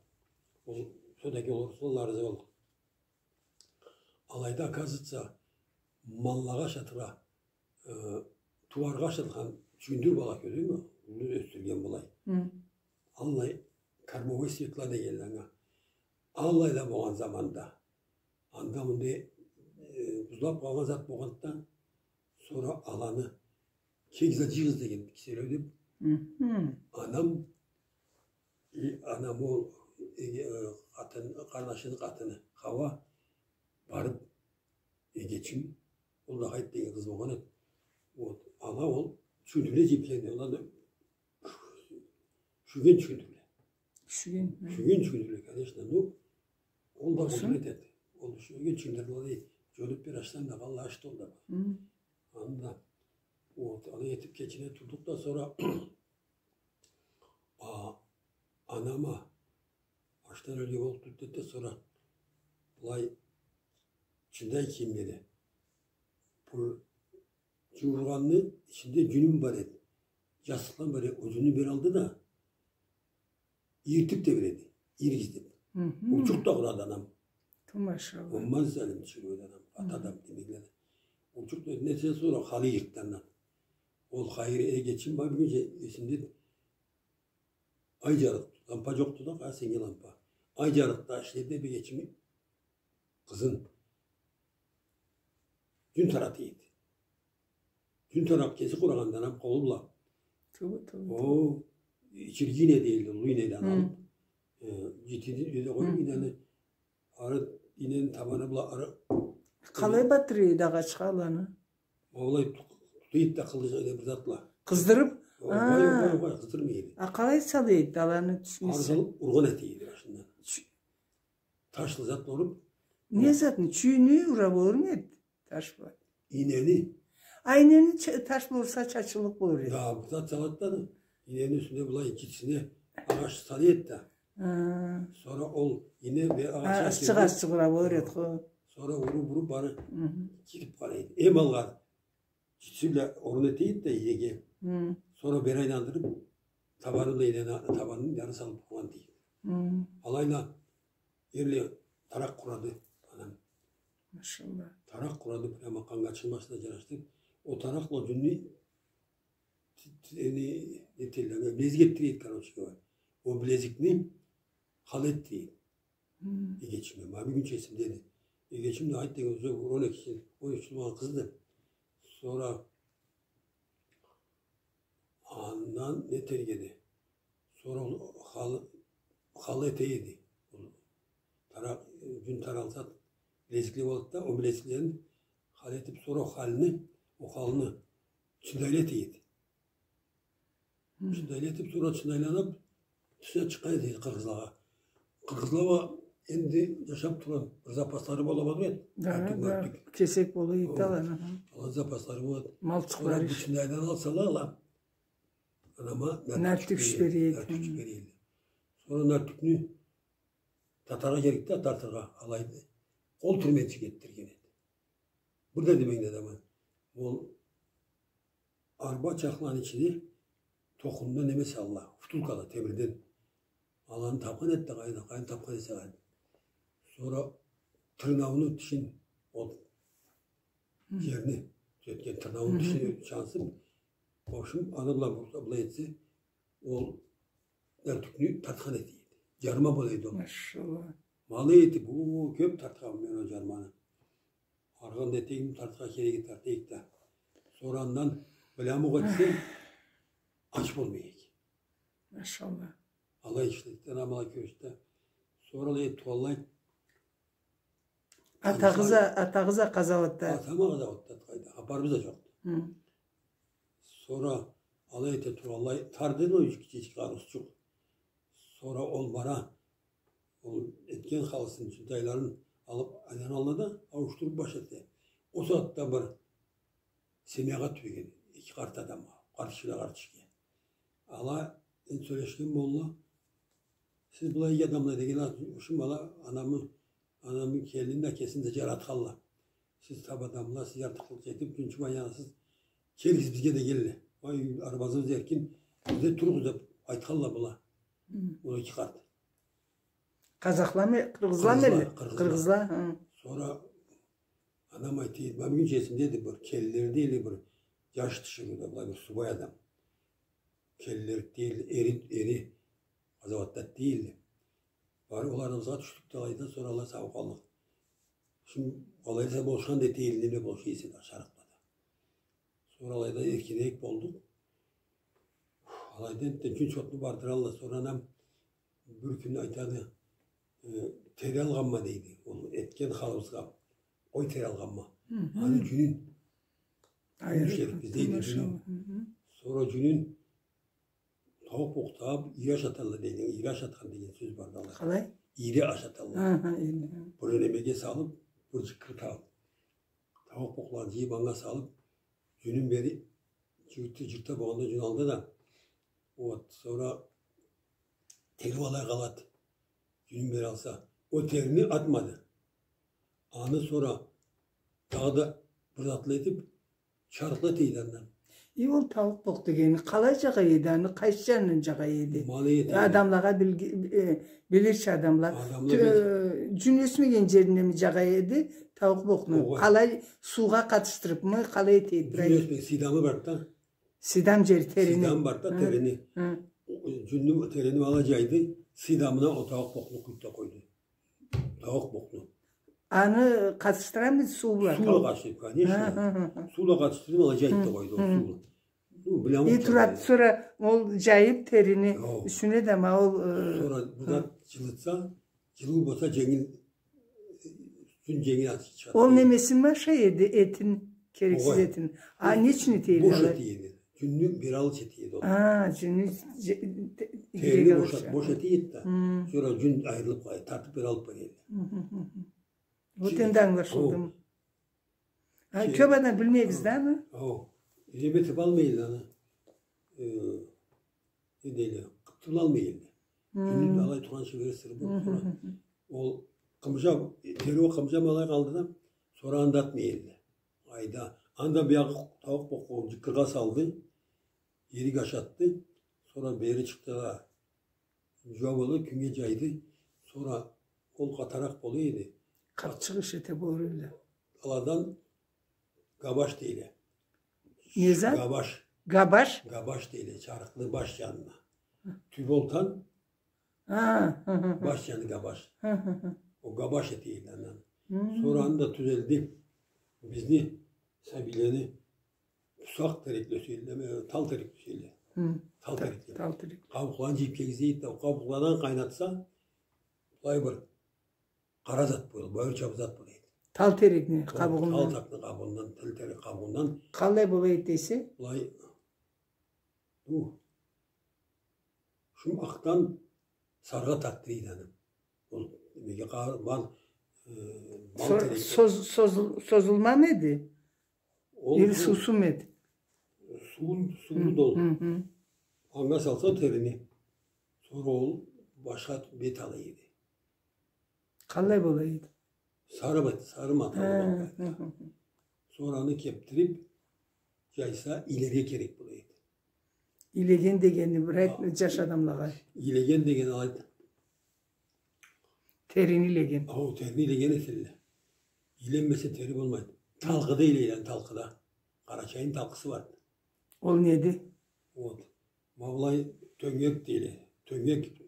ол, всё-таки ол Русланла разы болду. Алайда, оказывается, маллагъа ашатыргъа, э, тууаргъа ашатхан чюгюндюр бала кёрдюнгмю? Уллу ёсдюрген былай. Хы. Аллай кормовой свекла дегенле анга. Аллайла болгъан заманда. Анда мындай, э, бузлаб къалгъан зат болгъандан, сора аланы кек зат джыйыгъыз деген Киселёв деб. Хы. Анам, э, анам ол, э, э, къатын, къарнашыны къатыны Хауа барыб, эгечим, ол да Хайт деген къыз болгъан эди. Вот, ала ол чюгюндюрле джыйыб келген, ол да Ушюген чюгюндюрле. Ушюген, хы. Ушюген чюгюндюрле, конечно, ну, ол да къудурет эди. Ол ушюген чюгюндюрлени джёлюб бир ашсанг да, валлахи, ашды ол да. Хы. Аны да, вот, алай этиб кечине турдукъ да, сора, а, анама, ашдан ёлген болуб турду да, сора былай чындай кийимле да. Бу джууургъанны ичинде джюнюм бар эди. Джастыкъдан бар эди. Ол джюнню бир алды да, ийиртиб тебиреди. Ийиригиз деб. Хы-хы. Учукъ да къурады анам. Ту машалла. Ондан залим тиширыу эди анам. Хы. Ата адам демекле да. Учукъ да эди. Нетсе, сора халы ийиртди андан. Ол хайыр, эгечим, бар бюгюнча эсимде. Ай джарыкъ, лампа джокъду да, къара сеннге лампа. Ай джарыкъда ишлейди, эгечими къызын джюн тарата эди. Джюн тараб кеси къурагъанды анам къолу бла. Тюбю, тюбю, тюбю. Ол ичирги ийне дейди, уллу ийне да анам. Хы. Э, джитиди, джеди къой, хы, ийнени, ары ийнени табаны бла ары. Къалай батыра эди агъачха аланы? Ма былай ту-, тута эди да къылыч, э, бир зат бла. Къыздырыб? Огъай, огъай, огъай, къыздырмай эди. А къалай сала эди, аланы тюшюнесе? Ары салыб, ургъан эте эди башындан. Чю- Ташла зат бла уруб. Не затны? Чюйню ура болурму эди? Таш бла. Ийнени. А, ийнени ч-, таш бла урса, чачыллыкъ болур эди. Да, бир зат салады да, ийнени юсюне былай джитисине агъач сала эди да. Хы. Сора ол ийне бир агъач... Хы, азчыкъ, азчыкъ ура болур эди, хо. Сора уруб, уруб, бары кириб къала эди. Эм алгъа джитиси бла орун эте эди да ийнеге. Хы. Сора бери айландырыб, табаны бла ийнени, табанын ары салыб къургъан дейди. Хы. Алайла эрле таракъ къурады анам. Машалла. Таракъ къурады, прямо къанга чыкъмасын да джарашдырыб. Ол таракъ бла джюнню ти-, ти-, не, не этелле, билезик этдире эди, короче говоря. Ол билезикни халы этдире эди. Хы. Эгечиме, ма бюгюнча эсимдеди. Эгечим да Хайт деген, уже он эки, он юч джыл болгъан къызды. Сора андан не этерге эди? Сора ол халы, халы эте эди. Ол таракъ, джюн таралса, билезикле болады да, ол билезиклерин халы этиб, сора ол халыны, ол халыны чындайла эте эди. Хы. Чындайла этиб, сора чындайланыб, тышына чыкъгъан эте эди къыргъызлагъа. Къыргъызла уа энди джашаб тургъан бир запаслары бола эди. Да, да. Кесек бола эди аланы. Аланы запаслары болады. Малчыкълары. Сора бу чындайланы алсала ала, анама нартюх бере эди. Нартюх бере эди. Сора нартюхню татаргъа керекди да, тартыргъа алайды. Къол тирменчик этдирген эди. Бир да демейин адамы. Ол арба чакъланы ичине тохумдан неме салалла, втулкала, темирден. Аланы тапхан эди да, къайда, къайдан тапхан эсе, къайда. Сора тырнауну тишин, ол джерни тюзетген, тырнауну тишин чансыб, в общем, аны бла, бу-, былай этсе, ол нартюхню тартхан эте эди. Джарма бола эди ол. Машалла. Ма алай этиб, о, кёб тартханма мен ол джарманы. Аргъан да этейим, тартыргъа кереги, тартайыкъ да. Сора андан былямукъ этсе, ач болмай эдик. Машалла. Алай ишлейди, анам алай кюрешди. Сора алай этиб тургъанлай. Атагъыз а, атагъыз а къазауатда? Атам а къазауатда, къайда, хапарыбыз да джокъду. Хы. Сора алай эте тургъанлай, тар деди ол, кичичик къарыусучукъ. Сора ол бара, ол этген халысын, джунтайларын алыб, айлана алды да, ауушдуруб башлады. Ол сагъатда бир семьягъа тюбеген, эки къарт адам, къарт киши бла къарт киши. Ала энди сёлешген болдула. Сиз былай иги адамла деген, ушум ала анамы, анамы келинин да, кесин да джаратханла. Сиз таб адамла, сиз артыкълыкъ этиб, джунчу баянсыз, келигиз бизге дегенле. Ой, арбазыбыз эркин, бизде туругъуз деб айтханла была. Хы. Ол эки къарт. Къазахламы, къыргъызламы элле? Къыргъызла, къыргъызла. Къыргъызла, хы. Сора анам айта эди, ма бюгюнча эсимдеди, бир келинлери дейле, бир джаш тиширыуда, былай бир субай адам. Келинлери дейле, эри, эри къазауатда дейле. Барыб ол арабызгъа тюшдюк да алайдан сора алай сау къалдыкъ. Шим алайда болушхан да дейле, неме болуш эсе да, шарыкълада. Сора алайда эркинирек болдукъ. Алайда энтда джюн чотну бардыралла. Сора анам бир кюн айтады, э, тери алгъанма дейди. Ол этген халыбызгъа къой тери алгъанма. Хы хы. Аны джюнюн. Айырыб ишледик биз дейди, джюнюн. Машалла. Хы хы. Сора джюнюн Тауукъ бокъну табыб, ири ашаталла дейди. Ири ашатхан деген сёз барды алай. Къалай? Ири ашаталла. Аха, ири, ха. Бир немеге салыб, бир джыккыр табыб. Тауукъ бокъланы джыйыб, анга салыб, джюнюн бери джыйыртды, джыйыртды болгъанда джюн алды да. Вот, сора тери алай къалады. Джюнюн бери алса, ол терини атмады. Аны сора дагъыда бир затла этиб, чарыкъла этеди андан. И, ол тауукъ бокъ дегени къалай джагъа эди, аны къайсы джанындан джагъа эди? Ма алай эте эди. Адамлагъа билги-, э, билирча адамла. Адамла тю-, бил- э, джюн ёсмеген джеринеми джагъа эди тауукъ бокъну? Огъай. Къалай, суугъа къатышдырыбмы, къалай эте эди? Джюн ёсмеген, сыйдамы барды да. Сыйдам джери, терини. Сыйдам барды да, терини. Хы. Джюнню, терини ала джайды, сыйдамына ол тауукъ бокъну къуюб да къойду. Тауукъ бокъну. Аны къатышдырамы суу бла? Суу бла къатышдырыб, конечно. Хы, хы, хы, хы. Суу бла къатышдырыб, ала джайыб да къойду ол суу бла. Ну, билем. И, турады, сора ол джайыб терини юсюне да, ма ол, э, сора бу да джылытса, джылыу болса, дженгил, джюн дженгил атыб чыгъады. Ол немесин ашай эди, этин, керексиз этин. Огъай. А не ючюн эте эди алай? Бош эте эди. Джюнню бери алырча эте эди ол. А, джюнню же-, те-, терини игирек алырча. Бош эте эди да. Хы. Сора джюн айырылыб къалады, тартыб бери алыб бара эди. Хы, хы, хы, хы. Вот энди ангылашылды. А, кёб адам билмейбиз да аны. Ау. Неме этиб алмай эди аны. Э, не дейле, къыбтыб алмай эди. Хы. Джюнню алай тургъанча бери сыры болуб, хы, хы, сора хы, хы, ол къымыжа, тери ол къымыжа ма алай къалды да, сора аны да атмай эди. Айда, анда биягъы тауукъ бокъну джыккыргъа салды, ирик ашатды, сора бери чыкъды да, джууа болду, кюннге джайды, сора ол къатаракъ бола эди. Къапчыкъ иш эте болур эди. Аладан габаш дейле. Не зат? Габаш. Габаш? Габаш дейле, чарыкъны баш джанына. Хы. Тюбю олтан, а, хы, хы, хы, баш джаны габаш. Хы, хы, хы. Ол габаш эте эди андан. Хы. Сора анда тюзелди. Бизни сабийлени усакъ терекли эсе эди, э, тал терекли эсе эди. Хы. Тал терекли. Тал терек. Къабукъларын джыйыб кийгюзей эди да, ол къабукълардан къайнатса, былай бир къара зат бола эди, баурча бир зат бола эди. Тал терекни къабугъундан. Тал терекни къабугъундан, тал терек къабугъундан. Къалай бола эди десе? Былай, бу, шум акъдан саргъа тартдыра эди аны. Ол немеге къа-, бал, э, бал терекге. Со-, соз-, созул-, созулмамы эди? Ол, или суусуму эди? Суул, сууу да ол. Хы, хы. Анга салса терини. Сора ол башха бет ала эди. Къалай бола эди? Сары бет, сары маталы бола эди. Хы, хы, хы. Сора аны кебдириб, джайса, илерге керек бола эди. Илеген дегени, бир айт, джаш адамлагъа. Илеген деген, алай, Терини илеген. Ау, терини илеген этелле. Ийленмесе, тери болмайды. Талкъыда илейдиле, талкъыда. Къарачайны талкъысы барды. Ол неди? Вот. Ма былай тёнгек дейле. Тёнгек,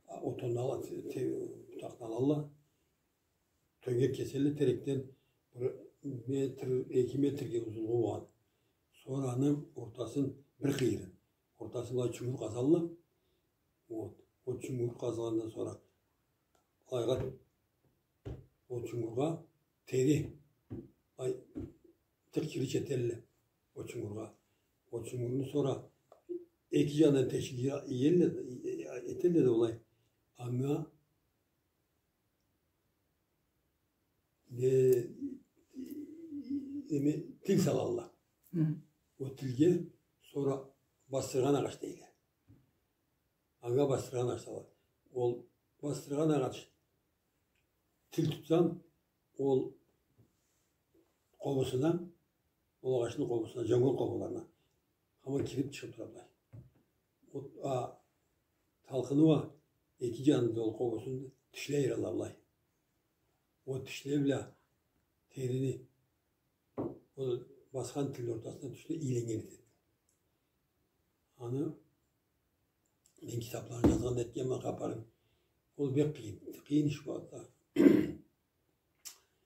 а, отунну ала, те-, те-, бутакъны алалла. Тёнгек кеселле терекден, бир метр, эки метрге узунлугъу болгъан. Сора аны ортасын бир къыйырын. Ортасын былай чунгур къазалла. Вот. Ол чунгур къазгъандан сора былайгъа ол чунгургъа тери, ай, тыкъ кирич этелле ол чунгургъа. Ол чунгурну сора эки джанындан тешик иелле, этелле да былай. Анга не, неме, тил салалла. Хы. Ол тилге сора басдыргъан агъач дейле. Анга басдыргъан агъач салалла. Ол басдыргъан агъач тил тутсанг, ол къобусуна, ол агъачны къобусуна, джёнгел къобуларына хаман кирип чыгъып тура былай. Ол, а, талкъыны уа эки джанында ол къобусун тишле айыралла былай. Ол тишле бла терини, ол басхан тилни ортасына тишле ийленнген этеди. Аны мен китапларын джазгъан этгенме хапарын. Ол бек къыйын, къыйын иш бу да.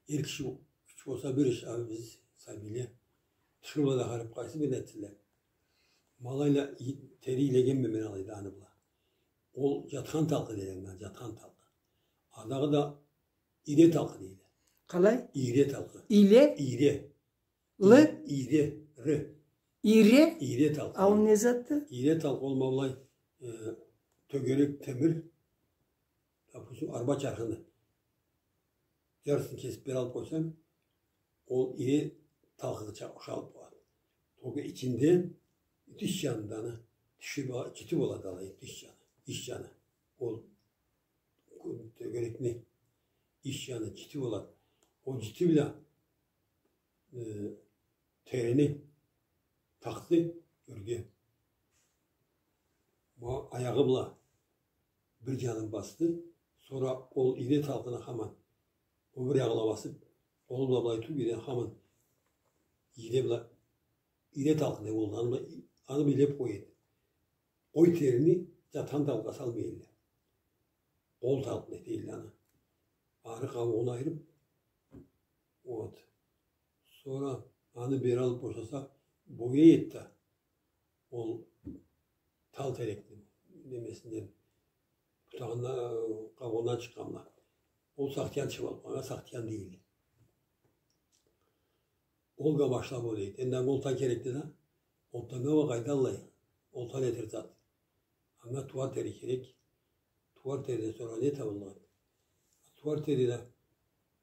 Эр киши кюч болса бир иш, а биз сабийле тиширыула да харип къайсы бир этсинле. Ма алайла и-, тери илегенме мен алайда аны бла. Ол джатхан талкъы деген, джатхан талкъы. Адагъыда ире талкъы дейле. Къалай? Ире талкъы. Иле? Ире. Лы? Ире, ре. Ире? Ире талкъы. А ол не затды? Ире талкъы ол ма былай, э, тёгерек темир, допустим, арба чархыны джарысын кесип бир алып къойсанг, ол ире талкъыгъа ушалып болады. Только ичинде, тыш джанында аны тиши бла-, джити болады алай, тыш джаны, ич джаны. Ол тёгерекни ич джаны джити болады. Ол джити бла, э, терини такъды ёрге. Ма аягъы бла бир джанын басды. Сора ол ире талкъыны хаман ол бир аягъы бла басып, къолу бла былай тутуп, ире хаман, ире бла, ире талкъыны ол, аны бла, аны бла илеп къоя эди. Къой терини джатхан талкъыгъа салмай эдиле. Къол талкъыны дейдиле аны. Ары къабугъун айырып, вот. Сора аны бери алып бошаса, бояй эди да, ол тал терекни немесинден, бутагъындан, къабугъундан чыкъгъанла. Ол сахтиян чыгъып алып, анга сахтиян дейдиле. Ол да башлап ол эди. Энди анга олтан керекди да. Олтаннга уа къайда аллай олтан этер зат? Анга тууар тери керек. Тууар териден сора не табыллыкъ эди? Тууар тери да,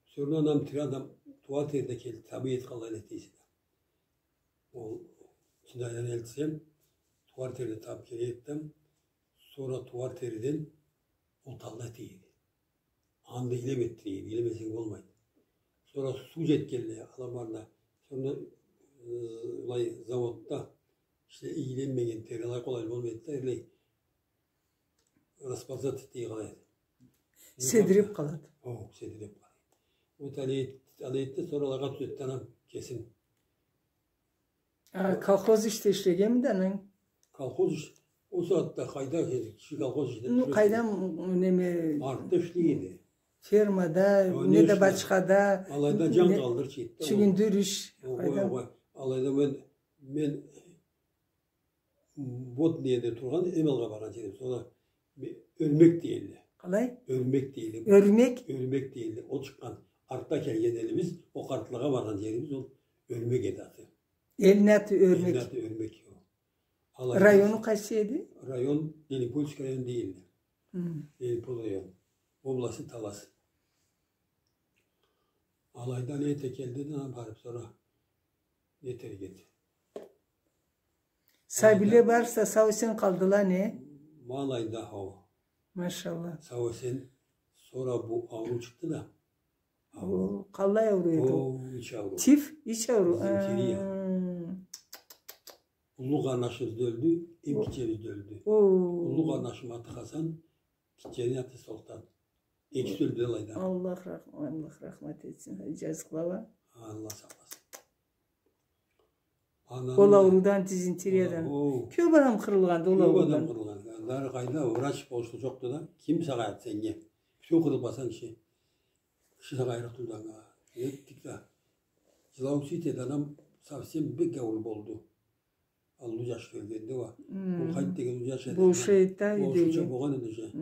всё равно адам, тири адам тууар тери да келди, табый эди, къалай эте эсе да. Ол ичинде айлана элтсем, тууар тери да табып келе эди да, сора тууар териден ол талла эте эди. Анда ийлеп этдире эди, ийлемесенг болмайды. Сора суу джетгенлей, аламарда, сора, э, былай заводда ишле ийленмеген тери алай къолай болмайды да, эрлей расползаться этип къалады. Седирип къалады. О, седирип къалады. Вот алай эт-, алай этди, сора алагъа тюзетди анам кесин. А, колхоз ишде ишлегенмиди ананг? Колхоз иш. Ол сагъатда къайда киши колхоз ишде ишлесин? Ну, къайда, м, неме, артда ишлей эди. Фермада, неда, бачхада. Алайда джан къалдырча эди да ол. Чюгюндюр иш. Огъай, огъай. Алайда мен, мен вот неде тургъан, эм алгъа баргъан джерим. Сора Ме-, Ёрмек дейле. Къалай? Ёрмек дейле. Ёрмек? Ёрмек дейле. Ол чыкъгъан, артда келген элибиз, ол къартлагъа баргъан джерибиз, ол Ёрмек эди аты. Элни аты Ёрмек. Элни аты Ёрмек, о. Алай. Району къайсы эди? Район, Зеленопольский район дейле. Хы. Зеленополь район. Области Талас. Алайда не эте келди да, барып сора не этерик эди. Сабийле барысы да сау-эсен къалдыла, не? Ма алайда, хо. Машалла. Сау-эсен, сора бу ауруу чыкъды да. О, къаллай ауруу эди ол? О, ич ауруу. Тиф, ич ауруу. Дизентерия. Хы. Уллу къарнашыбыз да ёлдю, эм гитчебиз да ёлдю. О. Уллу къарнашымы аты Хасан, гитчени аты Солтан. Экиси да ёлдю алайда. Аллах рах-, Аллах рахмат этсин. Джазыкъла уа. Аллах сакъласын. Ол аурудан, дизентериядан. Кёп адам къырылгъанды ол аурудан. Кёп адам къырылгъанды. Анда къайда, врач болушлукъ джокъду да. Ким сакъ этсин сеннге? Бютеу къырылыб барсанг киши. Киши сакъ тюлдю анга. Этдик да. Джылау сыйт эди, анам совсем бек ауур болду. Уллу джаш кёргенде уа. Ол къайт деген уллу джаш эди. Болушлукъ эди да, болушлукъ эди. Болгъан эди уже.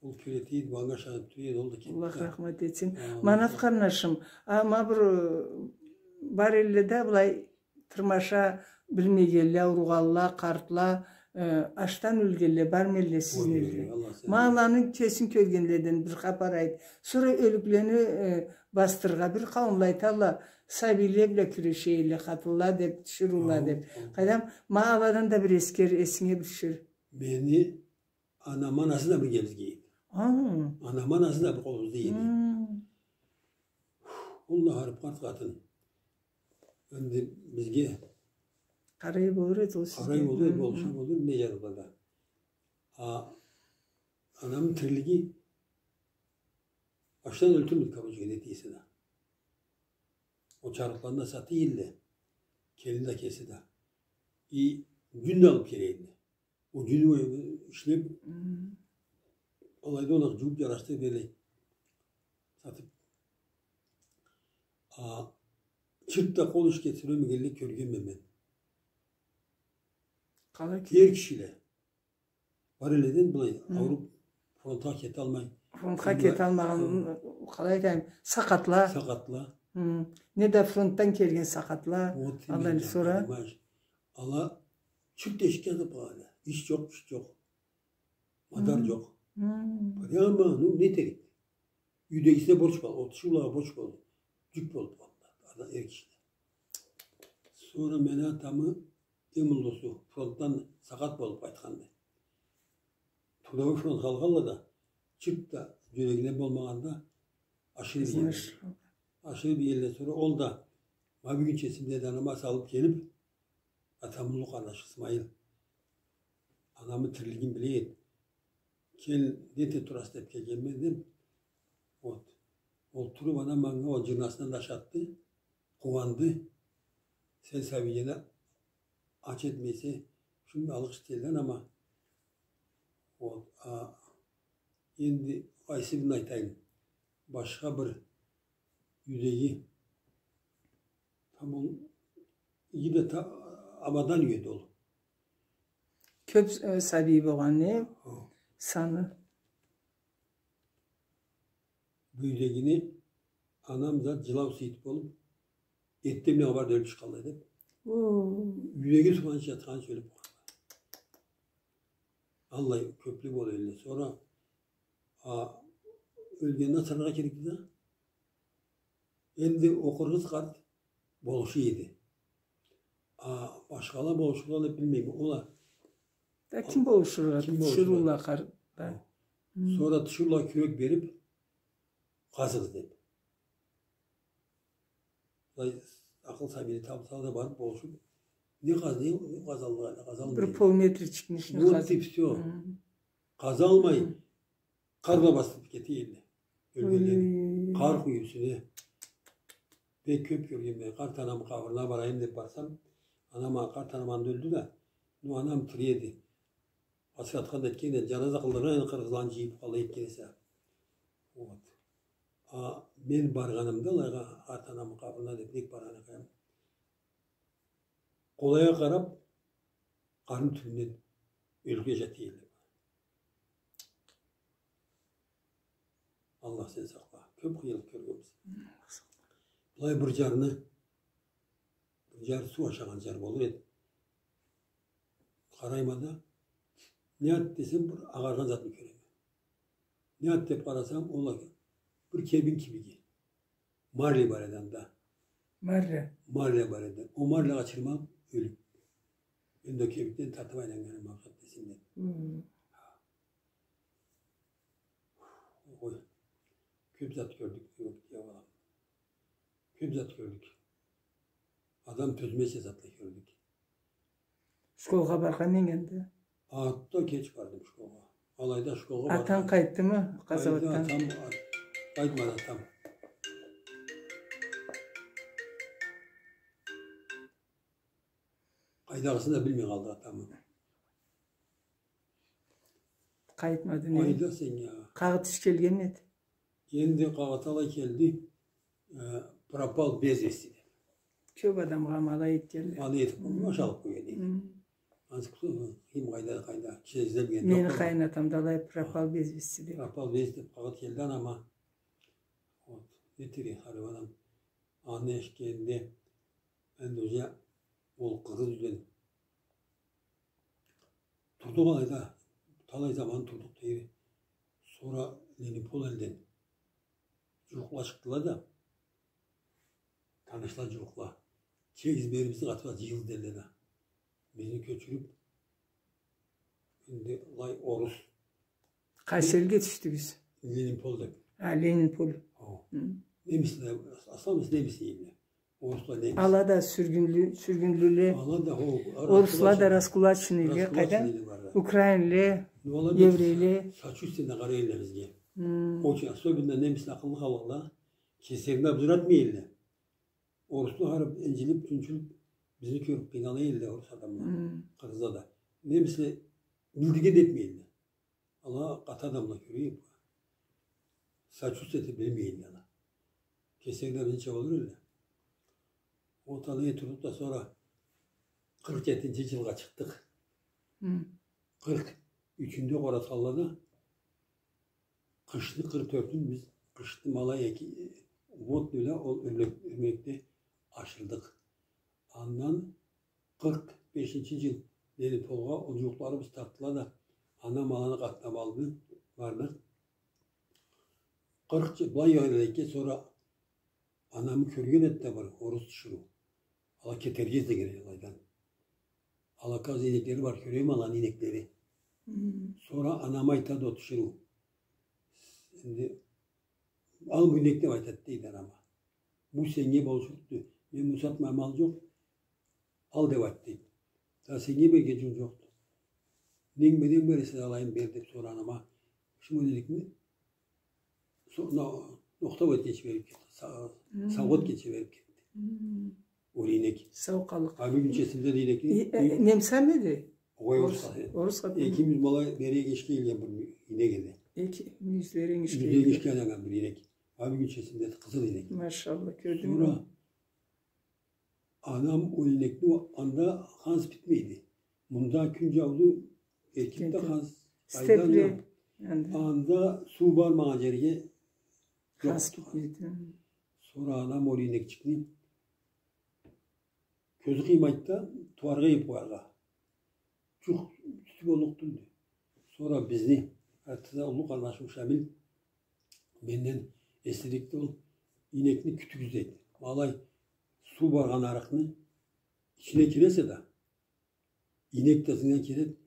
Ол кёре эди, манга ышаныб тура эди, ол да кетди. Аллах рахмат этсин. Амин. Манат къарнашым, ама бир, э, бар элле да былай тырмаша билмегенле, ауругъанла, къартла, э, ачдан ёлгенле бармы элле сизни элде? Ой, ой, Аллах сен. Ма аланы кесин кёргенледен бир хапар айт. Сора ёлюклени, э, басдырыргъа бир къауумла айталла, сабийле бла кюреше элле, къатынла деб, тиширыула деб. Ау, ау. Къайдам, ма аладан да бир эсгер, эсинге бир тюшюр. Мени анам анасы да бирге бизге эди. Ау. Анам анасы да бир къолубузда эди. Хм. Ол да харип къарт къатын. Энди бизге къарай болур эди ол сизге. Къарай болур, болуша болур, не джары бла да. А, анамы тирилиги ачдан ёлтюрмюдю, короче, не дейсе да. Ол чарыкъланы да сата эди, келин да кеси да. И джюн да алыб келе эди. Ол джюню ишлеб, алайда ол джууб джарашдырыб элле сатыб. А, чырт да къол иш кетдире билмегенле кёргенме мен. Къалай ке- Эр кишиле. Бар элледен былай, ауруб, фронтха кеталмай. Фронтха кеталмагъан, къалай айтайым, сакъатла. Сакъатла. Хы. Не да фронтдан келген сакъатла. Вот, аллай, сора. Понимаешь. Ала чырт эшикге ятыб къалгъанла. Иш джокъ, иш джокъ. Мадар джокъ. Прямо, ну, не этерик? Юйдегисине борч болду, ол тиширыулагъа борч болду. Джюк болуб къалды. Адам, эр кишиле. Сора мени атамы эм уллусу фронтдан сакъат болуб къайтханды. Трудовой фронтха алгъанла да, чырт да джюрегине болмагъанда, ашырыб иеди. Ашырыб иеди, сора ол да, ма бюгюнчесинде да анама салыб келиб, атамы уллу къарнашы Исмаил. Анамы тирилигин биле эди. Кел, не эте тураса деб келгенме деб. Вот. Ол туруб, анам манга ол джырнасындан да ашатды. Къууанды. Сен сабийлени ач этмейсе, шуну алгъыш этелле, ама. Вот. А энди къайсы бирин айтайым? Башха бир юйдеги. Тамам. Иги да та-, абадан юй эди ол. Кёб, э, сабий болгъан, не? Хо. Саны. Бу юйдегини анам да джылау сыйт болуб, эртденбла хапар да ёлюб чыкъгъанлай деб. О. Юйдеги тургъанча, джатханча ёлюб къалгъанлай. Аллай кёбле бола элле. Сора, а, ёлгенин асыраргъа керекди да. Энди ол къыргъыз къарт болуша эди. А башхала болушурла деб билмейме. Ол а... Да ким болушурла? Ким болушурла? Тиширыула, къарт да. Хы. Сора тиширыула кюрек бериб, къазыгъыз деб. Былай акъыл сабийле табылса да барыб болушуб, не къаз-, не къазалмай, не къазалмай. Бир полметрчикни ичине къаз-. Вот и всё. Хы. Къазалмай. Къар бла басылыб кете эди ёлгенлени. Ой. Къар къуюсуна. Бек кёб кёргенме. Къарт анамы къабырына барайым деб барсам, анам, къарт анам анда ёлдю да, но анам тири эди. Асыры атхан да этген эди, джаназа къылдыргъан эди, къыргъызланы джыйыб къалай этген эсе. Вот. А мен баргъанымда алайгъа, къарт анамы къабырына деб, нек баргъан эдим. Къолайгъа къараб, къарны тюбюнден ёлюкле джата эдиле. Аллах сен сакъла. Кёб къыйынлыкъ кёргенбиз. Былай бир джарны, бир джар суу ашагъан джар болур эди. Къарайма да, не зат десем, бир агъаргъан затны кёреме. Не зат деб къарасам, ол а бир кебин кибиди. Марля бар эди анда. Марля. Марля бар эди. Ол марлягъа чырмалыб ёлюб. Энди ол кебинден тартыб айланнганым, Махмут десем да. Хы. Ой, кёб зат кёрдюк, кёб зат кёрдюк. Адам тёзмезча затла кёрдюк. Школгъа баргъан эдинг энди? Артда кеч бардым школгъа. Алайда школгъа барды. Атанг къайтдымы къазауатдан? Атам къайтмады, атам. Къайдагъысын да билмей къалды атамы. Къайтмады, не? Къайда сен я? Къагъыт иш келгенми эди? Энди къагъыт алай келди. Э, пропал без вести деп. Кёп адамгъа ма алай этгенле. Алай этип, баш алып къоя дейди. Хм. Ансы ким къайда, къайда, киши излеп келген. Мени къайын атам да алай пропал без вести деп. Пропал без деп къагъыт келди анама. Вот. Нетерик, харип адам. Аны эшитгенде, энди уже ол къыргъыз юйден турдукъ алайда, талай заман турдукъ дейди. Сора Ленинпол элден джууукъла чыкъдыла да, танышла, джууукъла. Келигиз бери, бизни къатыбызгъа джыйылыгъыз, дедиле да. Бизни кёчюрюп, энди былай орус. Къайсы элге тюшдюгюз? Ленинпол деп. А, Ленинпол. Хо. Хы. Немисле, основном немисле эдиле. Орусла, немисле. Ала да сюргюнлю, сюргюнлюле. Ала да, хо, орусла да раскулаченныйле, къайда? Раскулаченныйле барды. Украинле, еврейле. Ну, ала бек сочувственно къарай эдиле бизге. Хм. Очень, особенно немисле акъыллы халкъла. Кеслерине бузуратмай эдиле. Орусла харип, инджилип, джунчулуп, бизни кёрюп къыйнала эдиле орус адамла. Хм. Къыргъызла да. Немисле билдирген да этмей эдиле. Ала къаты адамла, кёрейик. Сочувствовать этип билмей эдиле ала. Кеслери да бизнича болур эдиле. Ол талай турдукъ да, сора къыркъ джетинчи джылгъа чыкъдыкъ. Хм. Къыркъ ючюнде къоратханлада, къышны къыркъ тёртюн биз къышны ма алай эки, вот бла ол ёрмек-, ёрмекде ашырдыкъ. Андан къыркъ бешинчи джыл Ленинполгъа ол джууукъларыбыз тартдыла да, анам, аланы къатына барды, бардыкъ. Къыркъ джыл былай ёрмекде, сора анамы кёрген эди да бир орус тиширыу. Ала кетерге излеген эди алайдан. Ала къаз ийнеклери бар, кёрейим аланы ийнеклери. Хм. Сора анама айтады ол тиширыу. Энди, ал бу ийнекни, деп айтады дейди анама. Бу сеннге болушлукъду. Мен муну сатмайма, ал джокъ. Ал, деп айтады дейди. Да сеннге берген джукъ джокъду. Ненг бла, ненг бересе да алайым, бер, деп сора анама. Шо ийнекни со-, но-, нокъта бла этгенча берип кетди. Са-, сау этгенча берип кетди. Ол ийнек. Сау къаллыкъ. Ха, бюгюнчесинде да ийнекни. Э, э, немсамы эди? Огъай, орус. Орус, орус къатын. Эки мюйюз ма алай бери энгишге келген бир ийнек эди. Эки мюйюз бери энгишге келген. Юз энгишге айланнган бир ийнек. Ха, бюгюнчесинде да къызыл ийнек. Машалла, кёрдюнгмю? Сора анам ол ийнекни, анда ханс битмейди. Мында кюн джауду, эркин да ханс, степли, айдан да. Анда суу бармагъан джерге ханс джокъду. Битмейди. Сора анам ол ийнекчикни кёзю къыймайды да, тууаргъа ийип къояргъа. Джукъ тютю боллукъ тюлдю. Сора бизни артда уллу къарнашым Шамил менден эслирикди ол, ийнекни кютюгюз дейди. Ма алай суу баргъан арыкъны ичине киресе да, ийнек да ызынгдан кирет,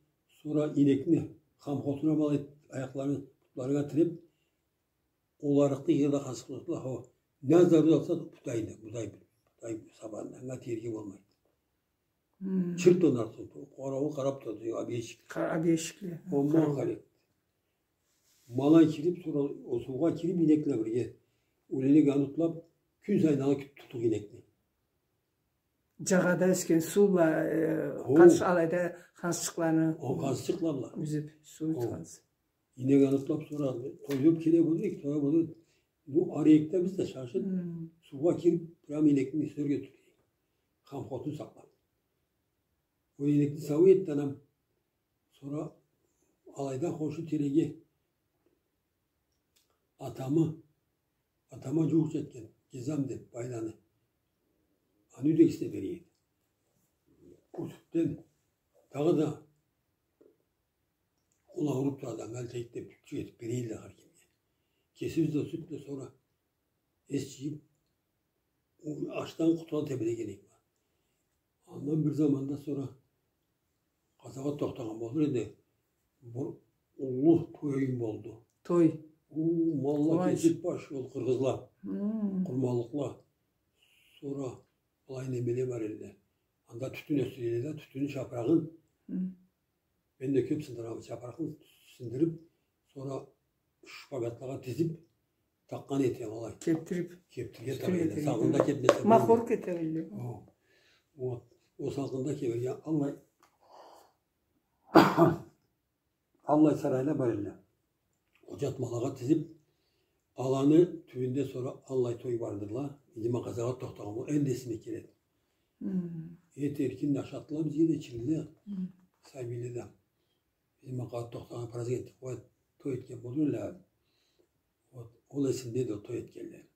сора ийнекни хамхотуна ма алай аякъларын бутларына тиреп, ол арыкъны иги да къазыкъ тутла, хо, не зарурат болса, будай да, будай, будай сабанына, анга тиерге болмайды. Хм. Чырт ондан къарауул къарап турады, объездчик. Къа-, объездчикле. Ондан къарап. Ма алай кирип, сора ол суугъа кирип, ийнек бла бирге. Ол ийнек аны утлап, кюн сайын ала кютюп тутдукъ ийнекни. Джагъада ёсген суу бла, э, хо, къаз-, алайда хансчыкъланы. Хо, хансчыкъла бла. Юзюп, суу ичхансы. Ийнек аны утлап, сора тоюп келе болур эдик, тоя болур эдик. Бу ары ийнекде биз да шашып, хм, суугъа кирип, прям ийнекни сёрге тюшдю. Хамхотун сакълап. Ол ийнекни сауй этди анам. Сора алайда хоншу тереге атамы, атама джууукъ этген, Гезам деп, Байланы. Аны юйдегисине берген эди. Ол сютден дагъыда ол ауруп турады, анга тейик деп, джютчю этип бере эдиле хар кимге. Кесибиз да сют бла сора эс джыйып, ол ачдан къутула тебреген эдик. Андан бир заманда сора къазауат тохтагъан болур эди. Бир уллу той болду. Той. Уу, малла кесип баш, ол къыргъызла. Хм. Къурманлыкъла. Сора былай немеле бар эди. Анда тютюн ёсдюре эдиле да, тютюнню чапырагъын. Хм. Мен да кёп сындыргъанма чапыракъны, Синдирип, сора шпагатлагъа тизип, такъгъан этелле алай. Кептирип. Кептирге такъгъан этелле. Салкъында кепмесе болмай. Махор кете билди. О. Вот. Ол салкъында кеберге аллай, аллай сарайла бар элле. Ол джатмалагъа тизип, аланы тюбюнде сора аллай той бардыла. Биз Макъазагъа тохтагъан, ол энди эсиме келеди. Хм. Эт эркин ашатдыла бизге да, ичирди да. Хм. Сабийле да. Биз Макъазагъа тохтагъан праздник этдик, ол той этген болур элле. Вот, ол эсимдеди, ол той этгенле.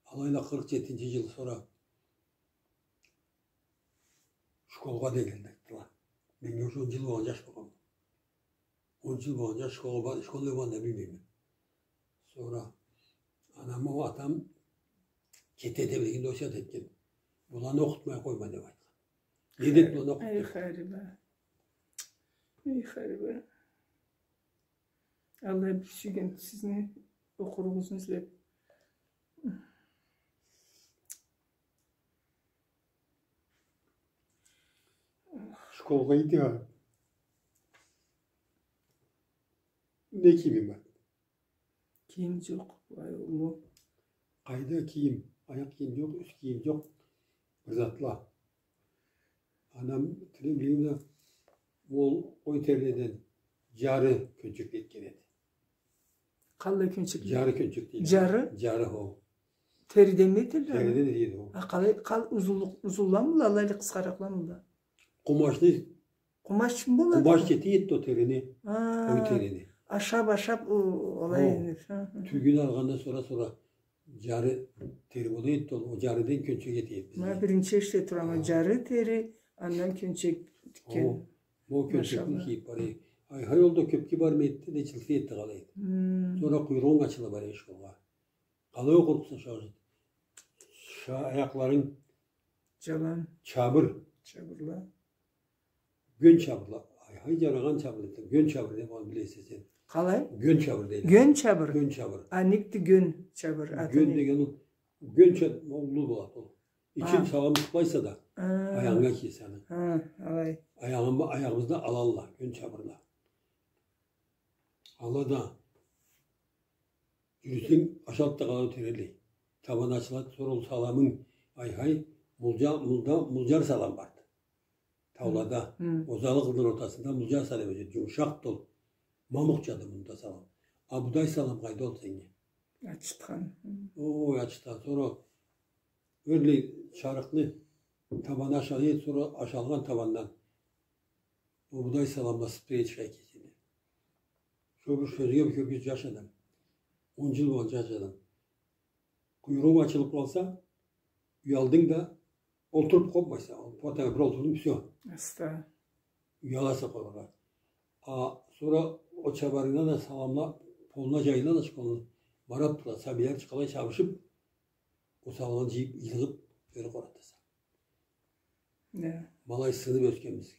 Алайла къыркъ джетинчи джыл сора школгъа да келди айтдыла. Мен уже он джыл болгъан джаш болгъанма. Он джыл болгъан джаш школгъа, школда болгъанны билмейме. Сора анам, атам кете дегенде осият этген. Буланы окъутмай къойма деп айтхан. Не деп буланы окъут деп. Эй, хариба. Эй, хариба. Аллах бир сюйген сизни окъуругъузну излеп. Школгъа иди а. Не кийими бар? Кийим джокъ, вай, уллу. Къайда кийим? Аякъ кийим джокъ, юс кийим джокъ. Бир затла. Анам тилеулейуна ол къой териден джары кёнчек этген эди. Къаллай кёнчек? Джары кёнчек дейди. Джары? Джары, хо. Териден этелле? Териден этелле, хо. А, къалай, къал-, узунлукъ-, узунламыла, алай эле къысхаракъламыла? Къумачны Къумач чы болады? Къумач джете эди ол терини. А, къой терини. Ашап, ашап, о, алай энди. Хо. Хы, хы. Тюгюн алгъандан сора, сора джары тери бола эди ол, ол джарыдан кёнчек эте эдик биз. Ма биринчи эшите турама, джары тери, андан кёнчек тикген. Хо. Ол кёнчекни кийип бара эди. Ай, хар ол да кёпге бармай эди, не джылтырай эди, къалай эди. Хм. Сора къуйругъунг ачыла бара эди школгъа. Къалай окъурукъса, ша-, ша-, аякъларынг джабыр. Джабырла. Гён чабырла. Ай, хай, джарагъан чабыр эди. Гён чабыр деп аны билесе сен. Къалай? Гён чабыр дейди. Гён чабыр? Гён чабыр. А, некди гён чабыр? Гён деген ол, гён чаб-, уллу болады ол. Ичин салам тукълайса да, аягъынга кийесе аны. Ха, алай. Аягъын-, аягъыбызда алалла, гён чабырла. Ала да джюрюсенг, ашалып да къалады, ётереллей. Табан ачылады, сора ол саламынг, ай-хай, мулджа-, мулда-, мулджар салам барды. Таулада. Хы. Ол заллыкъны ортасында мулджар салам эди, джумушакъды ол. Мамукъчады мында салам. А будай салам къайда ол сеннге? Ачытхан. Хы. Ой, ачытхан. Сора ёрлей чарыкъны табаны ашалгъан эди, сора ашалгъан табандан. Ол будай саламла сыпырып чыгъа эди кесине. Сора бир сёзюнге бир кёргюз, джаш адам. Он джыл болгъан джаш адам. Къуйругъу ачылып къалса, уялдынг да, олтуруп къоймайса. Ол платагъа бир олтурдунг, всё. Аста. Уяласа къойгъаннга. А сора ол чабарынга да саламла полуна джайыла да, школну марап турады. Сабийле чыкъгъанлай чабышып, ол саламны джыйып, йыгъып, ёре къоратаса. Да. Ма алай сынып ёсгенбиз.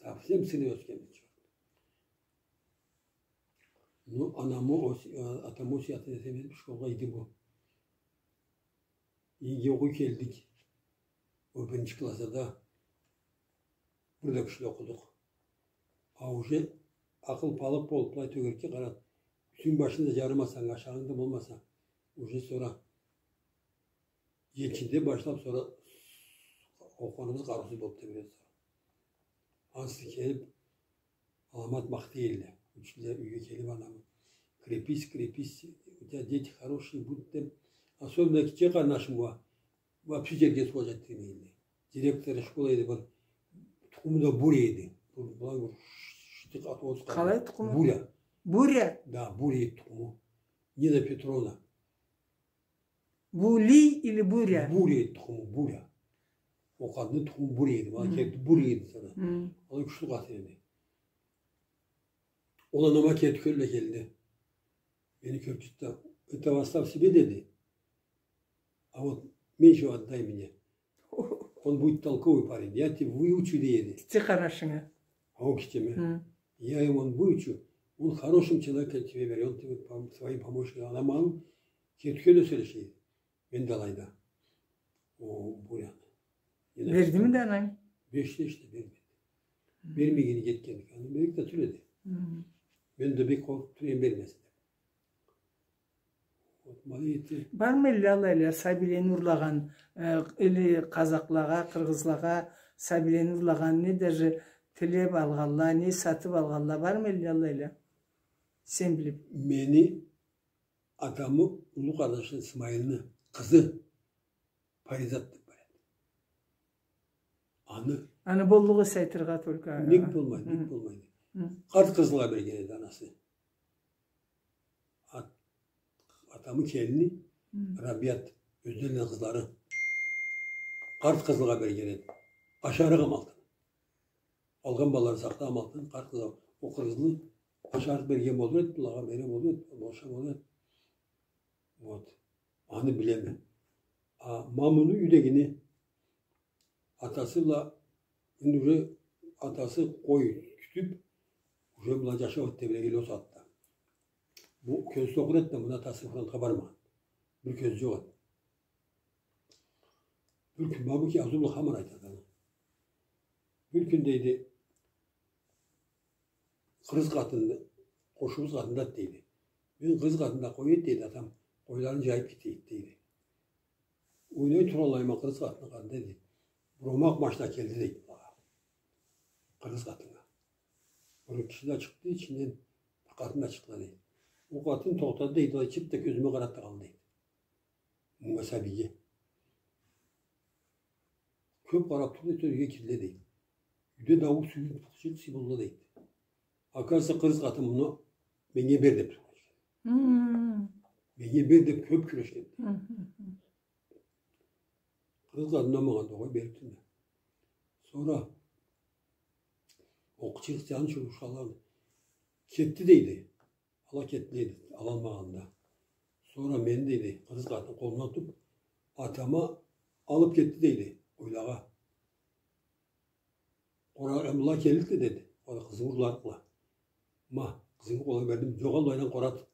Совсем сынып ёсгенбиз. Ну, анамы, ос-, э, атамы осиятын эсиме алып, школгъа иди бу. Иги окъуй келдик. Ол биринчи класслада бир да кючлю окъудукъ. А уже акъыл палыкъ болуп, былай тёгерекге къарап, юсюнг башынг да джарымаса, ашагъанынг да болмаса, уже сора джетинчиден башлап, сора окъугъаныбыз къарыусуз болуп тебребиз. Ансы келип, аламат махтай элле. Учителле юйге келип, анамы: «Крепись, крепись, у тебя дети хорошие будут», — деп. Особенно кичи къарнашым уа, вообще джерге суугъа джетдирмей элле. Директор школы эди бир, тукъуму да Буря эди. Бу-, была бир шты къаты, отуз къаты. Къалай тукъуму? Буря. Буря? Да, Буря эди тукъуму. Нина Петровна. Були или Буря? Буря эди тукъуму, Буря. Ол къатыны тукъуму Буря эди. Ма керти Буря эди сора. Хы. Ол кючлю къатын эди. Ол анама керти кёлле келди. Мени кёрюп да: «Этого оставь себе», — деди. «А вот меньшего отдай мне. Он будет толковый парень. Я тебя выучу», — деди. Кичи къарнашынга. А ол кичиме. Хы. «Я его выучу. Он хорошим человеком тебе берёт, он тебе пом-, своим помощником». Анам керти кёлле сёлешеди. Мен да алайда. Ол Буряны. Бердими да ананг? Бешде иште бермеди. Хы. Бермегени кетгенди. Аны берик да тюл эди. Хы. Мен да бек къоркъуп тура эдим, бермезле деп. Вот, ма эте. Бармы элле алайла сабийлени урлагъан, э, или къазакълагъа, къыргъызлагъа сабийлени урлагъан, не даже тилеп алгъанла, не сатып алгъанла, бармы элле алайла? Сен билип. Мени атамы уллу къардашы Исмайылны къызы Паризат деп бар эди. Аны. Аны боллукъ эсе айтыргъа только. Нек болмайды, нек болмайды. Къарт къызлагъа берген эди анасы. Ат-, атамы келини Рабият, ёзденлени къызлары. Къарт къызлагъа берген эди. Ашарыкъ амалтын. Алгъан балалары сакълагъан амалтын, къарт къызлагъа. Ол къыргъызлы ашарыкъ берген болур эди, былагъа берген болур эди, болур эди. Вот. Аны билеме. А, ма муну юйдегини атасы бла, энди уже атасы къой тютюп, уже была джашау эди тебрегенле ол сагъатда. Бу кёзю сокъур эди да, муну атасы фронтха бармагъан. Бир кёзю джокъ эди. Бир кюн, ма бу Киязу бла Хамар айтады аны. Бир кюн, дейди, къыргъыз къатынды, къошубуз къатындады, дейди. Мен къыргъыз къатында къой эди, дейди, атам къойларын джайып кете эди, дейди. Ойнай тураллай ма къыргъыз къатынны къатында, дейди. Бир омакъ машина келди, дейди, былагъа. Къыргъыз къатыннга. Бир киши да чыкъды, ичинден бир къатын да чыкъды, дейди. Ол къатын тохтады, дейди, былай чырт да кёзюме къарады да къалды, дейди. Мунга, сабийге. Кёп къарап турду, тёрге кирди, дейди. Юйде дауул, сюйюн, пылчырыкъ сый болду, дейди. Оказывается, къыргъыз къатын муну меннге бер деп тургъан. Меннге бер деп кёп кюрешген. Къыргъыз къатын унамагъан да, къой, берип турду. Сора ол къычырыкъ сыяны чурушханланы кетди, дейди. Ала кетди, дейди, алалмагъанда. Сора мени, дейди, къыргъыз къатын къолумдан тутуп, атама алып кетди, дейди, къойлагъа. Къора-, э, былай келликди, деди. Ол къызынгы урларыкъла. Ма, къызынгы къолгъа бердим. Джокъ, алайдан къорат.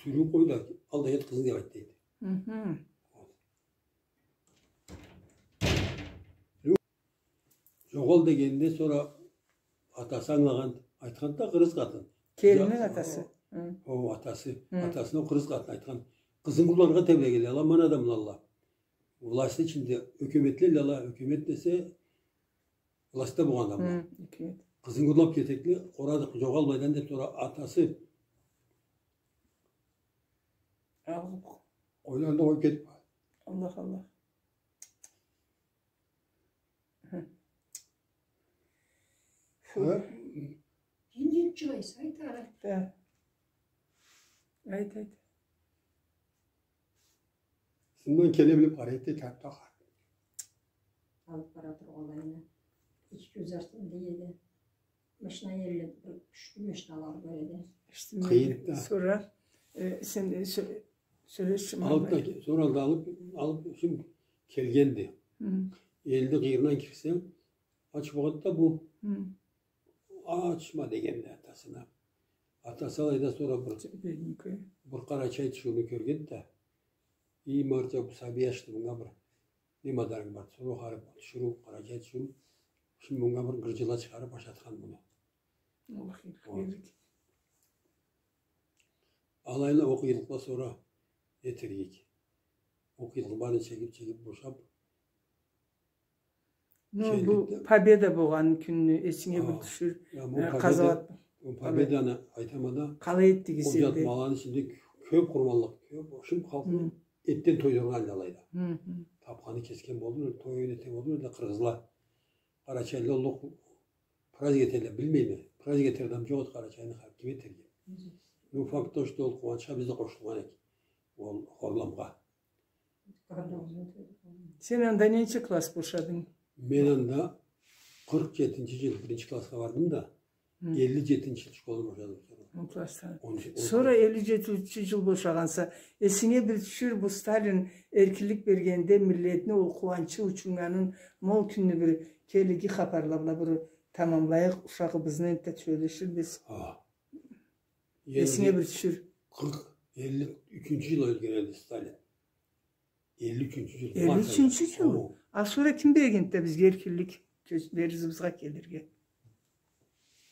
Сюрюп къой да, ал да кет къызынгы деп айтды, дейди. Джокъ, ал дегенде, сора атасы ангылагъан, айтхан да къыргъыз къатын. Келинни атасы. О, атасы. Атасына къыргъыз къатын айтхан. Къызынгы урларыкъла тебрегенле, ала мана адамлалла. Властны ичинде, ёкеметлелле ала, ёкемет десе, властда болгъан адамла. Къызынгы урлап кетекле, къорадыкъ, джокъ, ал былайдан деп, сора атасы алып, къойланы да къоюп кетип. Аллах, Аллах. Энди чыгъайса, айт ары. Да. Айт, айт. Сындан келе билип къара эди, тартда къар. Алып бара тургъанлайына. Эки кёз артында эди. Машина элле, бир ючдю машиналары бар эди. Къыйын да. Сора, э, сен, э, сё-, сёлешчи. Алып да ке-, сора да алып, алып, шим келгенди. Элни къыйырындан кирсе, ач болгъанды да бу. Ачма дегенди атасына. Атасы алайда сора бир, бир къарачай тиширыуну кёргенди да. Эй, марджа, бу сабий ачды, мынга бир не мадарынг бар? Сора къарап, тиширыу, къарачай тиширыу. Шим мынга бир гырджыла чыгъарып ашатхан муну. Аллах, вот. Алайла ол къыйынлыкъла сора не этерик? Ол къыйынлыкъ барын чегип, чегип бошап, Ну, бу Победа болгъан кюнню эсинге бир тюшюр. Э, къазауат. Бу Победаны айтама да. Къалай этдигиз энди? Ол джатмаланы ичинде кё-, кёп къурманлыкъ, кёп, шим халкъны этден тойдургъан алайда. Тапханы кесген болур, той этген болур, энди къыргъызла. Къарачайлыла уллу праздник этелле, билмейме. Праздник этер адам джокъ эди къарачайны, ким этерге. Ну, факт то, что ол къууанчха биз да къошулгъан эдик. Ол хорламгъа. Сен анда ненчи класс бошадынг? Мен анда къыркъ джетинчи джыл биринчи классха бардым да, элли джетинчи джыл школаны бошадым. Сора элли джетинчи джыл бошагъанса, эсинге бир тюшюр, бу Сталин эркинлик бергенде миллетни ол къууанчы, учуннганын, ма ол кюнню бир келлиги хапарла бла бир тамамлайыкъ, ушагъыбызны энтда сёлеширбиз. Эсинге бир тюшюр. Къыркъ, элли ючюнчю джыл ёлген эди Сталин. Элли ючюнчю джыл. Элли ючюнчю джыл. О. А сора ким бергенди да бизге эркинлик, кёз-, бери ызыбызгъа келирге?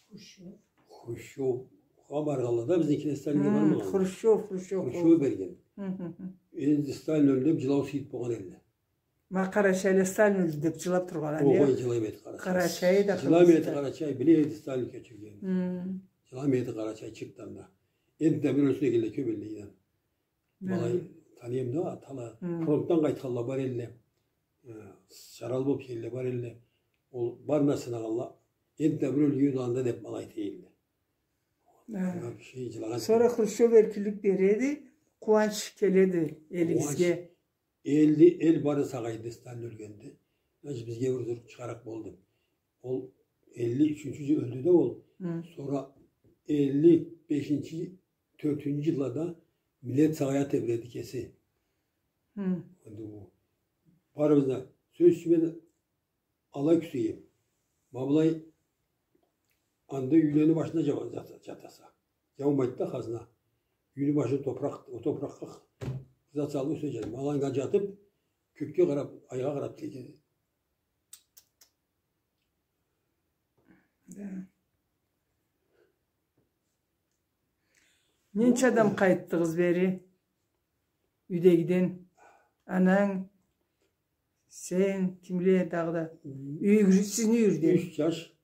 Хрущёв. Хрущёв, О баргъанлада бизникиле Сталинге бармагъанла. Хрущёв, Хрущёв. Хрущёв берген. Энди Сталин ёлдю деб джылау сыйыт болгъан элле. Ма къарачайлыла Сталин ёлдю деб джылаб тургъанла, не? Огъай, джыламай эди Къарачай. Къарачай да джыламай эди Сталин. Къарачай, биле эди Сталин кёчюргенин. Джыламай эди Къарачай чыртдан да. Энди да бир ёлсюн дегенле кёб элле, ийдан. Ма алай таныйма да, атала. Фронтдан къайтханла бар элле. Э, джаралы болуб келгенле бар элле. Ол барына сынагъанла. Энди да бир ёлюрге да анда деб ма алай айта элле. Ма бир шей джылагъан. Сора Хрущёв эркинлик береди, къууанч келеди элигизге. Элди, эл бары сагъайды Сталин ёлгенде. Значит, бизге бир зур чыгъарыкъ болду. Ол элли ючюнчю джыл ёлдю да ол. Сора элли бешинчи, тёртюнчю джыллада миллет сагъая тебреди кеси. Энди бу барыбыз да, сёз ючюн, мен алай кюсейме. Ма былай анда юйлени башында джа-, джата-, джатаса. Джаумайды да хазна. Юйню башы топуракъ, ол топуракъгъа зат салыб юсюне джатады. Ма алайда джатыб, кёкге къараб, айгъа къараб тилейди. Да. Ненча адам къайтдыгъыз бери? Юйдегиден. Ананг, сен, кимле дагъыда? Юйюгюз, сизни юйюгюзден. Юч джаш.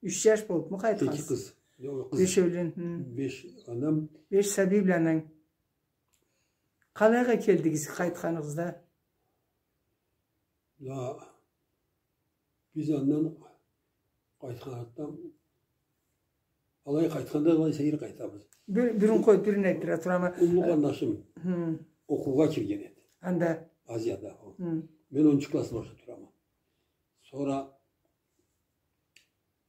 Юч джаш болубму къайтхансыз? Эки къыз. Джокъ, къыз. Бешеулен, хы. Беш анам. Беш сабий бла ананг. Къалайгъа келдигиз къайтханыгъызда? Да, биз андан къайтханлыкъгъа, алай къайтханда, алай сейир къайтабыз. Бир, бирин къоюб, бирин айтдыра турама. Уллу къарнашым окъуугъа кирген эди. Анда? Азияда ол. Мен онунчу классны башлаб турама. Сора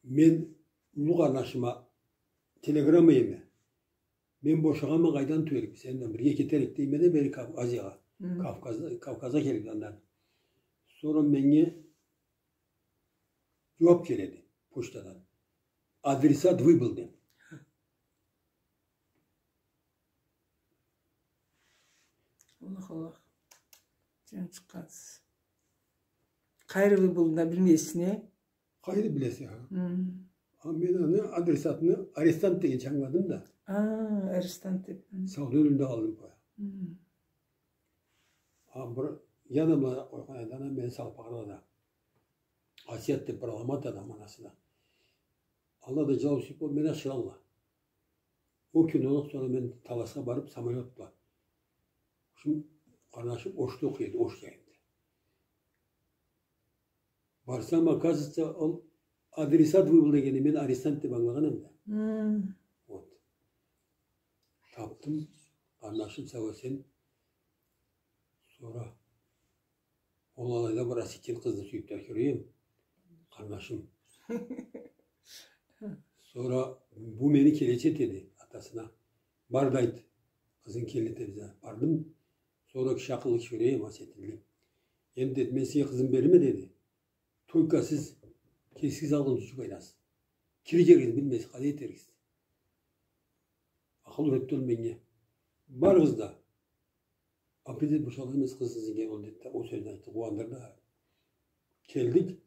мен уллу къарнашыма телеграмма ийеме. Мен бошагъанма, къайдан тюберик, сен бла бирге кетерик, дейме да, бери Кав-, Азиягъа. Кавказгъа, Кавказгъа келирик андан. Сора меннге джууаб келеди почтадан. Адресат выбыл деб. Аллах, Аллах. Джан чыкъгъансыз. Къайры выбылны билмейсиз, не? Къайры билесе, а? А мен аны адресатны арестант дегенча ангыладым да. А, арестант деб. Сауда ёлюмде къалдым къой. А бир джангы бла къойгъан эди, ана мени салпагъына да. Асият деб бир аламат адам, анасы да. Ала да джылау сюйюб, мен ашыралла. Ол кюн, ол сора мен Таласха барыб, самолётла. Шо къарнашым Ошда окъуй эди, Ош джайында. Барсам, оказывается, ол адресат выбыл дегенни мен арестант деб ангылагъан эдим да. Вот. Табдым, къарнашым, сау эсен. Сора ол алайда бир осетин къызны сюйюб да кёре эдим. Къарнашым. Сора бу мени келечи этеди атасына. Бар да айт, къызынг келечи этеди. Бардым. Сора киши акъыллы киши кёре эдим, осетинли. Энди, деди, мен сизге къызым берирме, деди. Только сиз кесигиз алгъын джучукъ айласыз. Кирир джеригизни билмейсиз, къалай этеригиз? Акъыл юретди ол меннге. Барыгъыз да. Апи, деди, бошалгъан эмес къызыгъыз, энди ол, деди да, ол сёзню айтды, къууандырды. Келдик.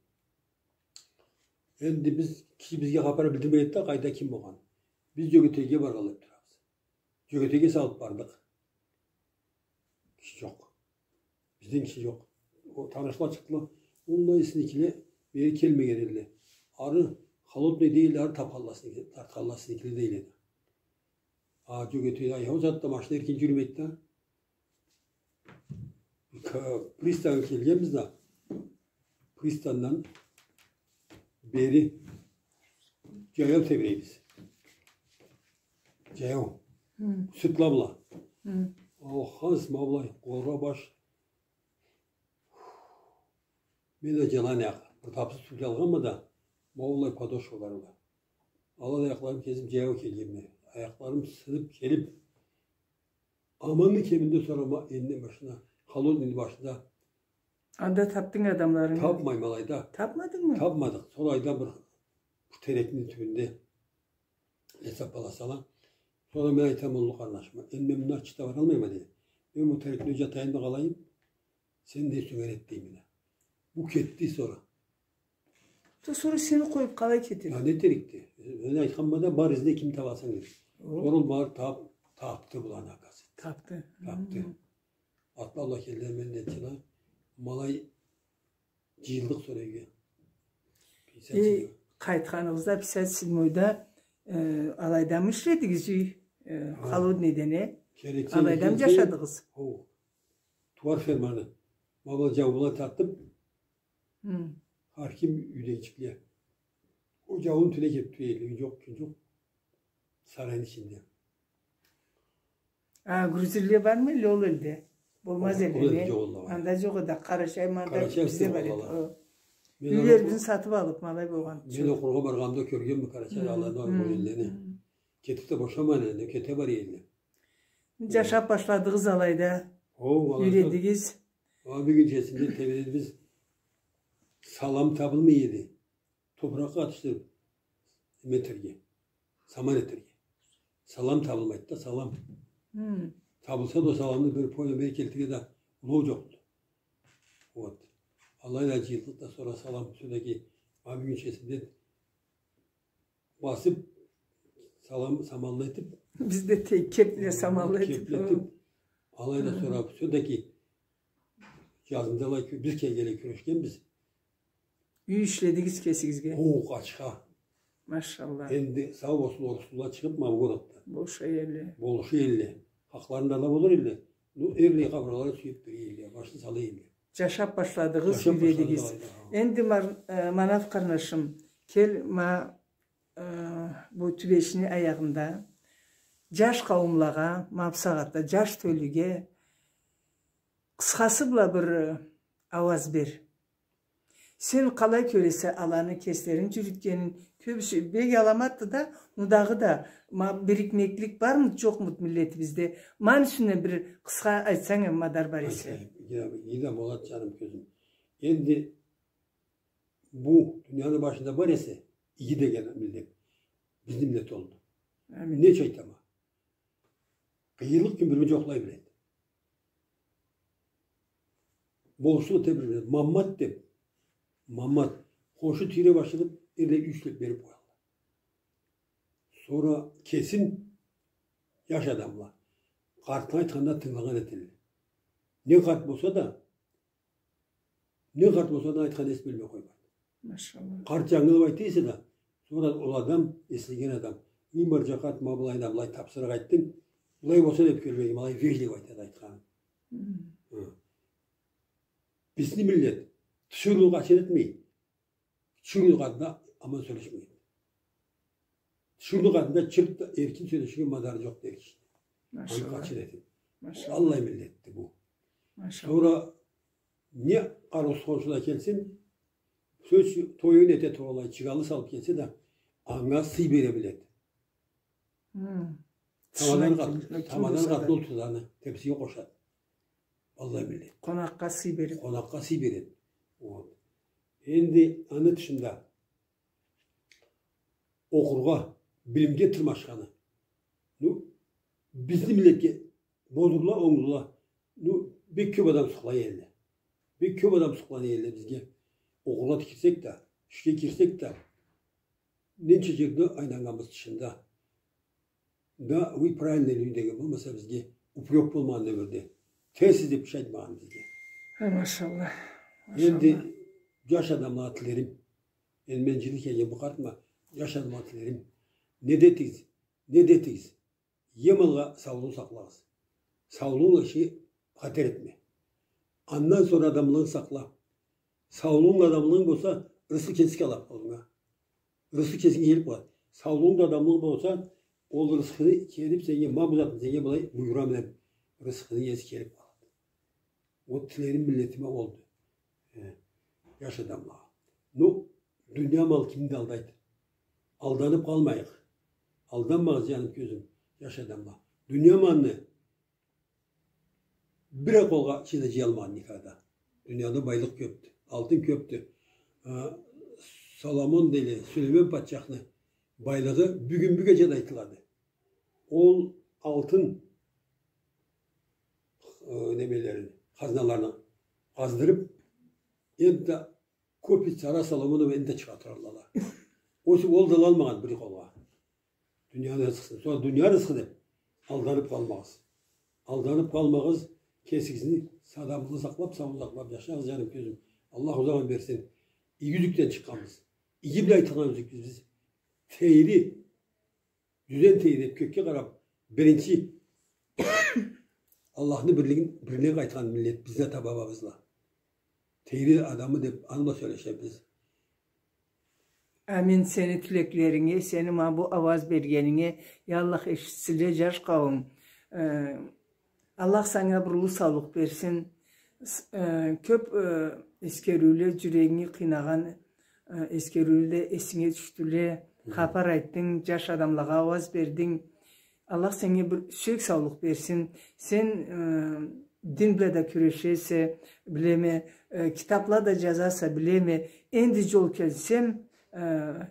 Энди биз, киши бизге хапар билдирмей эди да, къайда ким болгъан. Биз Джёгетейге баргъанлай турабыз. Джёгетейге салыб бардыкъ. Киши джокъ. Бизден киши джокъ. Ол танышла чыкъдыла. Ол да сизникиле бери келмеген эдиле. Ары Холодный дейле, ары тартханла сизникиле, тартханла сизникиле дейле. А Джёгетейде аяу затда машина эркин джюрюмейди да. К-, пристаньгъа келгенбиз да, пристаньдан бери джаяу тебрейбиз. Джаяу. Хы. Сыртла бла. Хы. Ох, хаз, ма былай, къора баш. Мен да джанан аякъ. Бир тапсыз тюбюле алгъанма да, ма былай подошвалары бла. Ала да аякъларым, кезим джаяу келгенме. Аякъларым сыныб келиб, Аманны кеминде сора ма энди машина, Холодныйни башында. Анда табдынг адамларынгы? Табмайма алайда. Табмадынгмы? Табмадыкъ. Сора айда бир, бир терекни тюбюнде лесополосала. Сора мен айтама уллу къарнашыма: «Энди мен мындан ары чыгъыб баралмайма», — дейме. «Мен бу терекни джатайым да къалайым, сен да юсюнге эт», — дейме да. Бу кетди сора. Да сора сени къоюб къалай кетеди? Я, не этерикди? Мен айтханма да, бар, изле, ким табасанг, деди. О. Сора ол бары тап-, тапды быланы, оказывается. Тапды. Тапды. Хы. Атла алай келди, мен да айтсам, ма алай джыйылдыкъ сора юйге. Пятьдесят седьмой. Э, къайтханыгъызда, пятьдесят седьмойда, э, алайдамы ишледигиз юй, э, холодныйден, э? Алайдамы джашадыгъыз? Хо. Тууар ферманы. Ма былай джаугъа тартып, хы, хар ким юйдегичикле. Ол джауну тюбюне келип тюбей эдиле, юй джокъ, кюн джокъ. Сарайны ичинде. А, грузерле бармы эдиле ол элде? Болмаз эдиле, не? Ол элде джокъ эдиле. Анда джокъ эди, Къарачай, ма анда бизде бар эди. Къарачай, Сырбалла. О. Мен юйлерибизни сатып алып, ма алай болгъан. Мен окъургъа баргъанымда кёргенме Къарачай, хы, аланы, хы, ол эллени. Кетип да бошамай эдиле, кете бара эдиле. Джашап башладыгъыз алайда. О, алайда. Юйредигиз. Ма бюгюнчесинде тебиреди биз. Салам табылмай эди. Топуракъгъа къатышдырып, неме этерге, саман этерге. Салам табылмайды да, салам. Хы. Табылса да, ол саламны бир поян бери келтирирге да улов джокъду. Вот. Алайда джыйылдыкъ да, сора салам, всё-таки, ма бюгюнчесинде басып, салам, саманлы этип. Бизде тек кепле, саманлы этип. Кеплетип. Алайда, хы, сора всё-таки джазында алай кю-, биз келгенлей кюрешгенбиз. Юй ишледигиз кесигизге? Къууукъ ачха. Машалла. Энди сау болсун орусла чыгъып ма бу городда. Болуша эдиле. Болуша эдиле. Хакъларында да болур эдиле. Ну, эрлай къабыргъалары сюйюп бере эдиле. Башын сала эдиле. Джашап башладыгъыз, юйредигиз. Джашап башладыгъыз алайда, хо. Энди мар-, э, Манав къарнашым, кел, ма, э, бу тюбешни аягъында джаш къауумлагъа, ма бусагъатда джаш тёлюге къысхасы бла бир, э, ауаз бер. Сен къалай кёресе аланы кеслерин джюрютгенин, кёбюсю бек аламатды да, ну дагъыда, ма, бирикмеклик бармыды, джокъмуду миллетибизде? Ма аны юсюнден бир къысха айтсанг, мадар бар эсе. Айтайым, иги да, иги да болады, джаным, кёзюм. Энди бу дунияны башында бар эсе иги деген миллет, бизни миллет олду. Амин. Нечик айтама? Къыйынлыкъ кюн бир-бирин джокълай биледи. Болушдула тебреле. Маммат деп, Маммат, хоншу тийре башланып, эрлай юй ишлеп берип къоялла. Сора кесин джаш адамла къартны айтханына тынгылагъан этелле. Не къарт болса да, не къарт болса да, айтханын эс бёлмей къоймайды. Машалла. Къарт джангылып айта эсе да, сора ол адам, эслеген адам: «Эй, марджа къарт, ма былай да былай тапсырыкъ айтдынг, былай болса», — деп кёлмегенди, ма алай вежливо айтады айтханын. Хы. Хы. Бизни миллет тиширыуну къачан этмей, тиширыуну къатында аман сёлешмейди. Тиширыуну къатында чырт да эркин сёлеширге мадары джокъду эр кишини. Машалла. Аны къачан этеди. Машалла. Аллай миллетди бу. Машалла. Сора не къарыусуз хоншу да келсин, сёз, тоюн эте тургъанлай, чыгалы салып келсе да, анга сый бере биледи. Хы. Тамадан къат-, тамадан къатны ол тузаны тепсиге къошады. Аллай миллет. Къонакъгъа сый береди. Къонакъгъа сый береди. Вот. Энди аны тышында окъургъа, билимге тырмашханы. Ну, бизни миллетге бодурла, онгдула. Ну, бек кёп адам сукълана эдиле. Бек кёп адам сукълана эдиле бизге. Окъургъа кирсек да, ишге кирсек да, ненча джерде айланнганбыз тышында. Да, вы правильно люди деген болмаса, бизге упрёк болмагъанды бир да. Терсиз деп бир шей айтмагъанды бизге. Хы, машалла. Энди, машалла, джаш адамлагъа тилерим. Энди мен джылы келген бу къартма, джаш адамлагъа тилерим. Не да этигиз, не да этигиз. Эм алгъа саулугъунгу сакълагъыз. Саулугъунг иши хатер этме. Андан сора адамлыгъынгы сакъла. Саулугъунг, адамлыгъынг болса, рысхы кеси келип къалады. Рысхы кесинге келип къалады. Саулугъунг да, адамлыгъынг болса, ол рысхыны келип сеннге, ма бу затны сеннге былай буюра биледи. Рысхыны кеси келип къалады. Вот тилерим миллетиме олду. Э, джаш адамлагъа. Ну, дуния мал кимни да алдайды. Алданып къалмайыкъ. Алданмагъыз, джаным, кёзюм, джаш адамла. Дуния малны бир а къолгъа киши да джыялмагъан никогда. Дунияда байлыкъ кёпдю, алтын кёпдю. А, Соломон дейле, Сулейман патчахны байлыгъы бюгюн-бюгече да айтылады. Ол алтын, э, немелерин, хазналарын къаздырып, энтда копи цара Соломонова энтда чыгъа туралла. Ол, ол да алалмагъан бир къолгъа. Дуния рызкъысын, сора дуния рызкъы деб алданыб къалмагъыз. Алданыб къалмагъыз, кесигизни, адамыгъызны сакълаб, саулукъ сакълаб джашагъыз, джаным, кёзюм. Аллах узакъ ёмюр берсин. Иги юзюкден чыкъгъанбыз. Иги бла айтылгъан юзюкбюз биз. Тейри, джюзен тейри деб кёкге къараб, биринчи Аллахны бирлигин, бирлигин айтхан миллет бизни ата-бабабызла. Тейри адамы деб аны бла сёлешебиз. Амин. Сени тилеклеринге, сени ма бу ауаз бергенинге, я Аллах, эшитсинле джаш къауум. Э, Аллах санга бир уллу саулукъ берсин. С-, э, кёб, э, эсгериуле, джюрегинги къыйнагъан, э, эсгериуле эсинге тюшдюле, хапар айтдынг, джаш адамлагъа ауаз бердинг. Аллах сеннге бир сюек саулукъ берсин. Сен, э, дин бла да кюрешесе, билеме, э, китабла да джазаса, билеме. Энди джол келсем, э,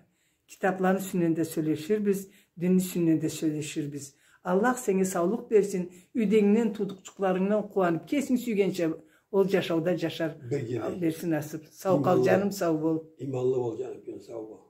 китабланы юсюнден да сёлеширбиз, динни юсюнден да сёлеширбиз. Аллах сеннге саулукъ берсин, юйдегингден, туудукъчукъларынгдан къууаныб, кесинг сюйгенча ол джашауда джашар. Бергилей. Берсин насыб. Сау къал, джаным, сау бол. Иманлы бол, джаным, сау бол.